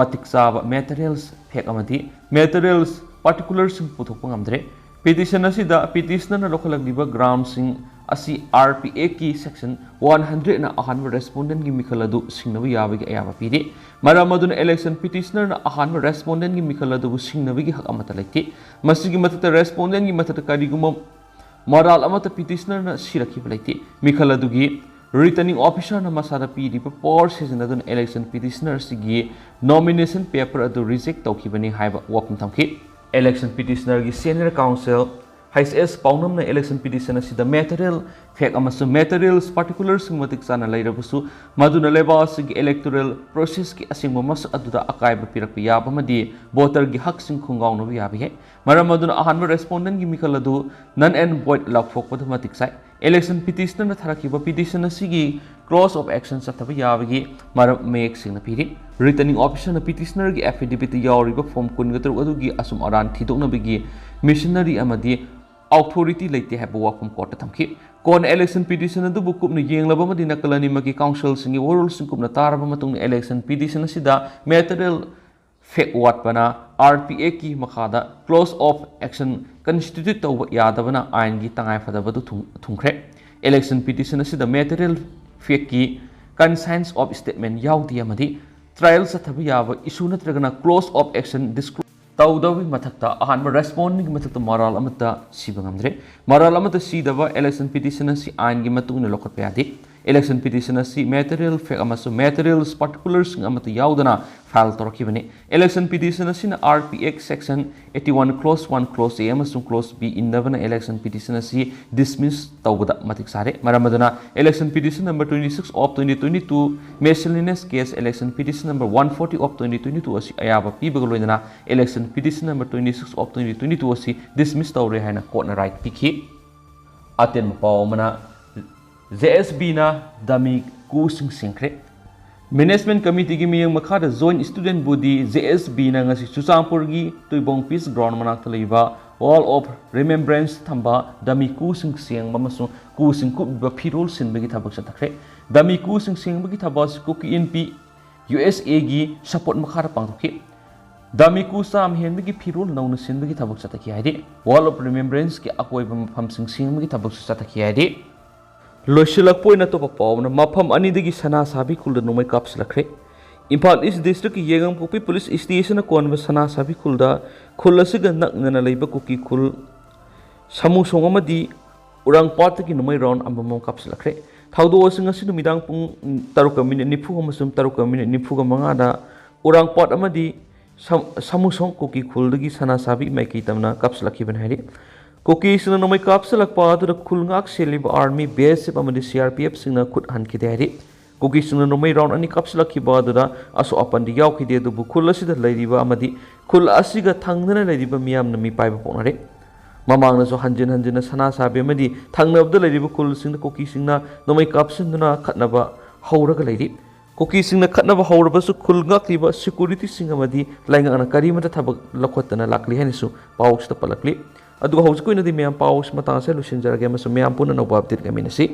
ꯃꯇꯤꯛ ꯆꯥꯕ materials fact ꯑꯃꯗꯤ materials particularꯁꯤꯡ ꯄꯨꯊꯣꯛꯄ ꯉꯝꯗ꯭ꯔꯦ꯫ Petition ꯑꯁꯤꯗ petitionerꯅ ꯂꯧꯈꯠꯂꯛꯂꯤꯕ groundꯁꯤꯡ ꯑꯁꯤ R P Actꯀꯤ section one hundredꯅ ꯑꯍꯥꯟꯕ respondentꯀꯤ ꯃꯤꯈꯜ ꯑꯗꯨ ꯁꯤꯡꯅꯕ ꯌꯥꯕꯒꯤ ꯑꯌꯥꯕ ꯄꯤꯔꯤ꯫ ꯃꯔꯝ ꯑꯗꯨꯅ election petitionerꯅ ꯑꯍꯥꯟꯕ respondentꯀꯤ ꯃꯤꯈꯜ ꯑꯗꯨꯕꯨ ꯁꯤꯡꯅꯕꯒꯤ ꯍꯛ ꯑꯃꯠꯇ ꯂꯩꯇꯦ꯫ ꯃꯁꯤꯒꯤ ꯃꯊꯛꯇ respondentꯀꯤ ꯃꯊꯛꯇ ꯀꯔꯤꯒꯨꯝꯕ ꯃꯔꯥꯜ ꯑꯃꯠꯇ petitionerꯅ ꯁꯤꯔꯛꯈꯤꯕ ꯂꯩꯇꯦ꯫ ꯃꯤꯈꯜ ꯑꯗꯨꯒꯤ returning officerꯅ ꯃꯁꯥꯗ ꯄꯤꯔꯤꯕ power ꯁꯤꯖꯤꯟꯅꯗꯨꯅ election petitionerꯁꯤꯒꯤ nomination paper ꯑꯗꯨ reject ꯇꯧꯈꯤꯕꯅꯤ ꯍꯥꯏꯕ ꯋꯥꯐꯝ ꯊꯝꯈꯤ꯫ Election petitionerꯒꯤ senior counsel H S ꯄꯥꯎꯅꯝꯅ election petition ꯑꯁꯤꯗ material fact ꯑꯃꯁꯨꯡ materials particularꯁꯤꯡ ꯃꯇꯤꯛ ꯆꯥꯅ ꯂꯩꯔꯕꯁꯨ, ꯃꯗꯨꯅ ꯂꯩꯕꯥꯛ ꯑꯁꯤꯒꯤ electoral processꯀꯤ ꯑꯁꯦꯡꯕ ꯃꯁꯛ ꯑꯗꯨꯗ ꯑꯀꯥꯏꯕ ꯄꯤꯔꯛꯄ ꯌꯥꯕ ꯑꯃꯗꯤ voterꯒꯤ ꯍꯛꯁꯤꯡ ꯈꯣꯡꯒꯥꯎꯅꯕ ꯌꯥꯕ ꯌꯥꯏ꯫ ꯃꯔꯝ ꯑꯗꯨꯅ ꯑꯍꯥꯟꯕ respondentꯀꯤ ꯃꯤꯈꯜ ꯑꯗꯨ null and void ꯂꯥꯎꯊꯣꯛꯄꯗ ꯃꯇꯤꯛ ꯆꯥꯏ꯫ Election petitionerꯅ ꯊꯥꯔꯛꯈꯤꯕ petition ꯑꯁꯤꯒꯤ clause of action ꯆꯠꯊꯕ ꯌꯥꯕꯒꯤ ꯃꯔꯝ ꯃꯌꯦꯛ ꯁꯦꯡꯅ ꯄꯤꯔꯤ꯫ Returning officerꯅ petitionerꯒꯤ affidavitꯇ ꯌꯥꯎꯔꯤꯕ form ꯀꯨꯟꯒ ꯇꯔꯨꯛ ꯑꯗꯨꯒꯤ ꯑꯆꯨꯝ ꯑꯔꯥꯟ ꯊꯤꯗꯣꯛꯅꯕꯒꯤ machinery ꯑꯃꯗꯤ authority ꯂꯩꯇꯦ ꯍꯥꯏꯕ ꯋꯥꯐꯝ courtꯇ ꯊꯝꯈꯤ꯫ Courtꯅ election petition ꯑꯗꯨꯕꯨ ꯀꯨꯞꯅ ꯌꯦꯡꯂꯕ ꯑꯃꯗꯤ ꯅꯥꯀꯜ ꯑꯅꯤꯃꯛꯀꯤ counselꯁꯤꯡꯒꯤ ꯋꯥꯔꯣꯜꯁꯤꯡ ꯀꯨꯞꯅ ꯇꯥꯔꯕ ꯃꯇꯨꯡꯗ election petition ꯑꯁꯤꯗ material fact ꯋꯥꯠꯄꯅ R P Actꯀꯤ ꯃꯈꯥꯗ clause of action constitute ꯇꯧꯕ ꯌꯥꯗꯕꯅ ꯑꯥꯏꯟꯒꯤ ꯇꯉꯥꯏꯐꯗꯕꯗꯨ ꯊꯨꯡ-, ꯊꯨꯡꯈ꯭ꯔꯦ꯫ Election petition ꯑꯁꯤꯗ material factꯀꯤ conscience of statement ꯌꯥꯎꯗꯦ ꯑꯃꯗꯤ trial ꯆꯠꯊꯕ ꯌꯥꯕ issue ꯅꯠꯇ꯭ꯔꯒꯅ clause of action disclose ꯇꯧꯗꯕꯒꯤ ꯃꯊꯛꯇ ꯑꯍꯥꯟꯕ respondentꯀꯤ ꯃꯊꯛꯇ ꯃꯔꯥꯜ ꯑꯃꯠꯇ ꯁꯤꯕ ꯉꯝꯗ꯭ꯔꯦ꯫ ꯃꯔꯥꯜ ꯑꯃꯠꯇ ꯁꯤꯗꯕ election petition ꯑꯁꯤ ꯑꯥꯏꯟꯒꯤ ꯃꯇꯨꯡ ꯏꯟꯅ ꯂꯧꯈꯠꯄ ꯌꯥꯗꯦ꯫ Election petition ꯑꯁꯤ material fact ꯑꯃꯁꯨꯡ materials particularꯁꯤꯡ ꯑꯃꯠꯇ ꯌꯥꯎꯗꯅ file ꯇꯧꯔꯛꯈꯤꯕꯅꯤ꯫ Election petition ꯑꯁꯤꯅ R P Act section eighty one clause one clause A ꯑꯃꯁꯨꯡ clause B ꯏꯟꯗꯕꯅ election petition ꯑꯁꯤ dismiss ꯇꯧꯕꯗ ꯃꯇꯤꯛ ꯆꯥꯔꯦ꯫ ꯃꯔꯝ ꯑꯗꯨꯅ election petition number twenty six of twenty twenty two, miscellaneous case election petition number one forty of twenty twenty two ꯑꯁꯤ ꯑꯌꯥꯕ ꯄꯤꯕꯒ ꯂꯣꯏꯅꯅ election petition number twenty six of twenty twenty two ꯑꯁꯤ dismiss ꯇꯧꯔꯦ ꯍꯥꯏꯅ courtꯅ right ꯄꯤꯈꯤ꯫ ꯑꯇꯦꯟꯕ ꯄꯥꯎ ꯑꯃꯅ, J S Bꯅ dummy schoolꯁꯤꯡ ꯁꯦꯡꯈ꯭ꯔꯦ꯫ Management Committeeꯒꯤ ꯃꯤꯠꯌꯦꯡ ꯃꯈꯥꯗ Joint Student Body, J S Bꯅ ꯉꯁꯤ ꯆꯨꯔꯆꯥꯟꯄꯨꯔꯒꯤ ꯇꯨꯏꯕꯣꯡ Peace Ground ꯃꯅꯥꯛꯇ ꯂꯩꯕ Wall of Remembrance ꯊꯝꯕ dummy schoolꯁꯤꯡ ꯁꯦꯡꯕ ꯑꯃꯁꯨꯡ schoolꯁꯤꯡ ꯀꯨꯞꯂꯤꯕ ꯐꯤꯔꯣꯜ ꯁꯤꯟꯕꯒꯤ ꯊꯕꯛ ꯆꯠꯊꯈ꯭ꯔꯦ꯫ Dummy schoolꯁꯤꯡ ꯁꯦꯡꯕꯒꯤ ꯊꯕꯛ ꯑꯁꯤ ꯀꯨꯀꯤ ꯏꯟꯄꯤ ꯌꯨ ꯑꯦꯁ ꯑꯦꯒꯤ ꯁꯄꯣꯔꯠ ꯃꯈꯥꯗ ꯄꯥꯡꯊꯣꯛꯈꯤ꯫ ꯗꯥꯃꯤꯀꯨ ꯆꯥꯝ ꯍꯦꯟꯕꯒꯤ ꯐꯤꯔꯣꯜ ꯅꯧꯅ ꯁꯤꯟꯕꯒꯤ ꯊꯕꯛ ꯆꯠꯊꯈꯤ ꯍꯥꯏꯔꯤ꯫ Wall of Remembrance ꯀꯤ ꯑꯀꯣꯏꯕ ꯃꯐꯝꯁꯤꯡ ꯁꯦꯡꯕꯒꯤ ꯊꯕꯛꯁꯨ ꯆꯠꯊꯈꯤ ꯍꯥꯏꯔꯤ꯫ ꯂꯣꯏꯁꯤꯜꯂꯛꯄ ꯑꯣꯏꯅ ꯑꯇꯣꯞꯄ ꯄꯥꯎ ꯑꯃꯅ, ꯃꯐꯝ ꯑꯅꯤꯗꯒꯤ ꯁꯅꯥ ꯁꯥꯕꯤ ꯈꯨꯜꯗ ꯅꯣꯡꯃꯩ ꯀꯥꯞꯁꯤꯜꯂꯛꯈ꯭ꯔꯦ꯫ ꯏꯝꯐꯥꯜ ꯏꯁ ꯗꯤꯁꯇ꯭ꯔꯤꯛꯀꯤ ꯌꯦꯉꯥꯡꯄꯣꯛꯄꯤ ꯄꯨꯂꯤꯁ ꯁ꯭ꯇꯦꯁꯟꯅ ꯀꯣꯟꯕ ꯁꯅꯥ ꯁꯥꯕꯤ ꯈꯨꯜꯗ ꯈꯨꯜ ꯑꯁꯤꯒ ꯅꯛꯅꯅ ꯂꯩꯕ ꯀꯨꯀꯤ ꯈꯨꯜ ꯁꯥꯃꯨꯁꯣꯡ ꯑꯃꯗꯤ ꯎꯔꯥꯡꯄꯥꯠꯇꯒꯤ ꯅꯣꯡꯃꯩ ꯔꯥꯎꯟ ꯑꯃꯃꯝ ꯀꯥꯞꯁꯤꯜꯂꯛꯈ꯭ꯔꯦ꯫ ꯊꯧꯗꯣꯛ ꯑꯁꯤ ꯉꯁꯤ ꯅꯨꯃꯤꯗꯥꯡ ꯄꯨꯡ ꯇꯔꯨꯛꯀ ꯃꯤꯅꯤꯠ ꯅꯤꯐꯨ ꯑꯃꯁꯨꯡ ꯇꯔꯨꯛꯀ ꯃꯤꯅꯤꯠ ꯅꯤꯐꯨꯒ ꯃꯉꯥꯗ ꯎꯔꯥꯡꯄꯥꯠ ꯑꯃꯗꯤ ꯁꯝ-, ꯁꯥꯃꯨꯁꯣꯡ ꯀꯨꯀꯤ ꯈꯨꯜꯗꯒꯤ ꯁꯅꯥ ꯁꯥꯕꯤ ꯃꯥꯏꯀꯩ ꯇꯝꯅ ꯀꯥꯞꯁꯤꯜꯂꯛꯈꯤꯕꯅꯤ ꯍꯥꯏꯔꯤ꯫ ꯀꯨꯀꯤꯁꯤꯡꯅ ꯅꯣꯡꯃꯩ ꯀꯥꯞꯁꯤꯜꯂꯛꯄ ꯑꯗꯨꯗ ꯈꯨꯜ ꯉꯥꯛ ꯁꯦꯜꯂꯤꯕ ꯑꯥꯔꯃꯤ, ꯕꯤ ꯑꯦꯁ ꯑꯦꯐ ꯑꯃꯗꯤ ꯁꯤ ꯑꯥꯔ ꯄꯤ ꯑꯦꯐꯁꯤꯡꯅ ꯈꯨꯠ ꯍꯟꯈꯤꯗꯦ ꯍꯥꯏꯔꯤ꯫ ꯀꯨꯀꯤꯁꯤꯡꯅ ꯅꯣꯡꯃꯩ ꯔꯥꯎꯟ ꯑꯅꯤ ꯀꯥꯞꯁꯤꯜꯂꯛꯈꯤꯕ ꯑꯗꯨꯗ ꯑꯁꯣꯛ ꯑꯄꯟꯗꯤ ꯌꯥꯎꯈꯤꯗꯦ, ꯑꯗꯨꯕꯨ ꯈꯨꯜ ꯑꯁꯤꯗ ꯂꯩꯔꯤꯕ ꯑꯃꯗꯤ ꯈꯨꯜ ꯑꯁꯤꯒ ꯊꯪꯅꯅ ꯂꯩꯔꯤꯕ ꯃꯤꯌꯥꯝꯅ ꯃꯤꯄꯥꯏꯕ ꯄꯣꯛꯅꯔꯦ꯫ ꯃꯃꯥꯡꯗꯁꯨ ꯍꯟꯖꯤꯟ ꯍꯟꯖꯤꯟꯅ ꯁꯅꯥ ꯁꯥꯕꯤ ꯑꯃꯗꯤ ꯊꯪꯅꯕꯗ ꯂꯩꯔꯤꯕ ꯈꯨꯜꯁꯤꯡꯗ ꯀꯨꯀꯤꯁꯤꯡꯅ ꯅꯣꯡꯃꯩ ꯀꯥꯞꯁꯤꯟꯗꯨꯅ ꯈꯠꯅꯕ ꯍꯧꯔꯒ ꯂꯩꯔꯤ꯫ ꯀꯨꯀꯤꯁꯤꯡꯅ ꯈꯠꯅꯕ ꯍꯧꯔꯕꯁꯨ ꯈꯨꯜ ꯉꯥꯛꯂꯤꯕ ꯁꯦꯀ꯭ꯌꯨꯔꯤꯇꯤꯁꯤꯡ ꯑꯃꯗꯤ ꯂꯩꯉꯥꯛꯅ ꯀꯔꯤꯃꯠꯇ ꯊꯕꯛ ꯂꯧꯈꯠꯇꯅ ꯂꯥꯛꯂꯤ ꯍꯥꯏꯅꯁꯨ ꯄꯥꯎꯁꯤꯗ ꯄꯜꯂꯛꯂꯤ꯫ ꯑꯗꯨꯒ ꯍꯧꯖꯤꯛꯀꯤ ꯑꯣꯏꯅꯗꯤ ꯃꯌꯥꯝ ꯄꯥꯎꯁꯤ ꯃꯇꯥꯡ ꯑꯁꯤꯗ ꯂꯣꯏꯁꯤꯟꯖꯔꯒꯦ ꯑꯃꯁꯨꯡ ꯃꯌꯥꯝ ꯄꯨꯟꯅ ꯑꯅꯧꯕ ꯑꯞꯗꯦꯠ ꯉꯥꯏꯃꯤꯟꯅꯁꯤ꯫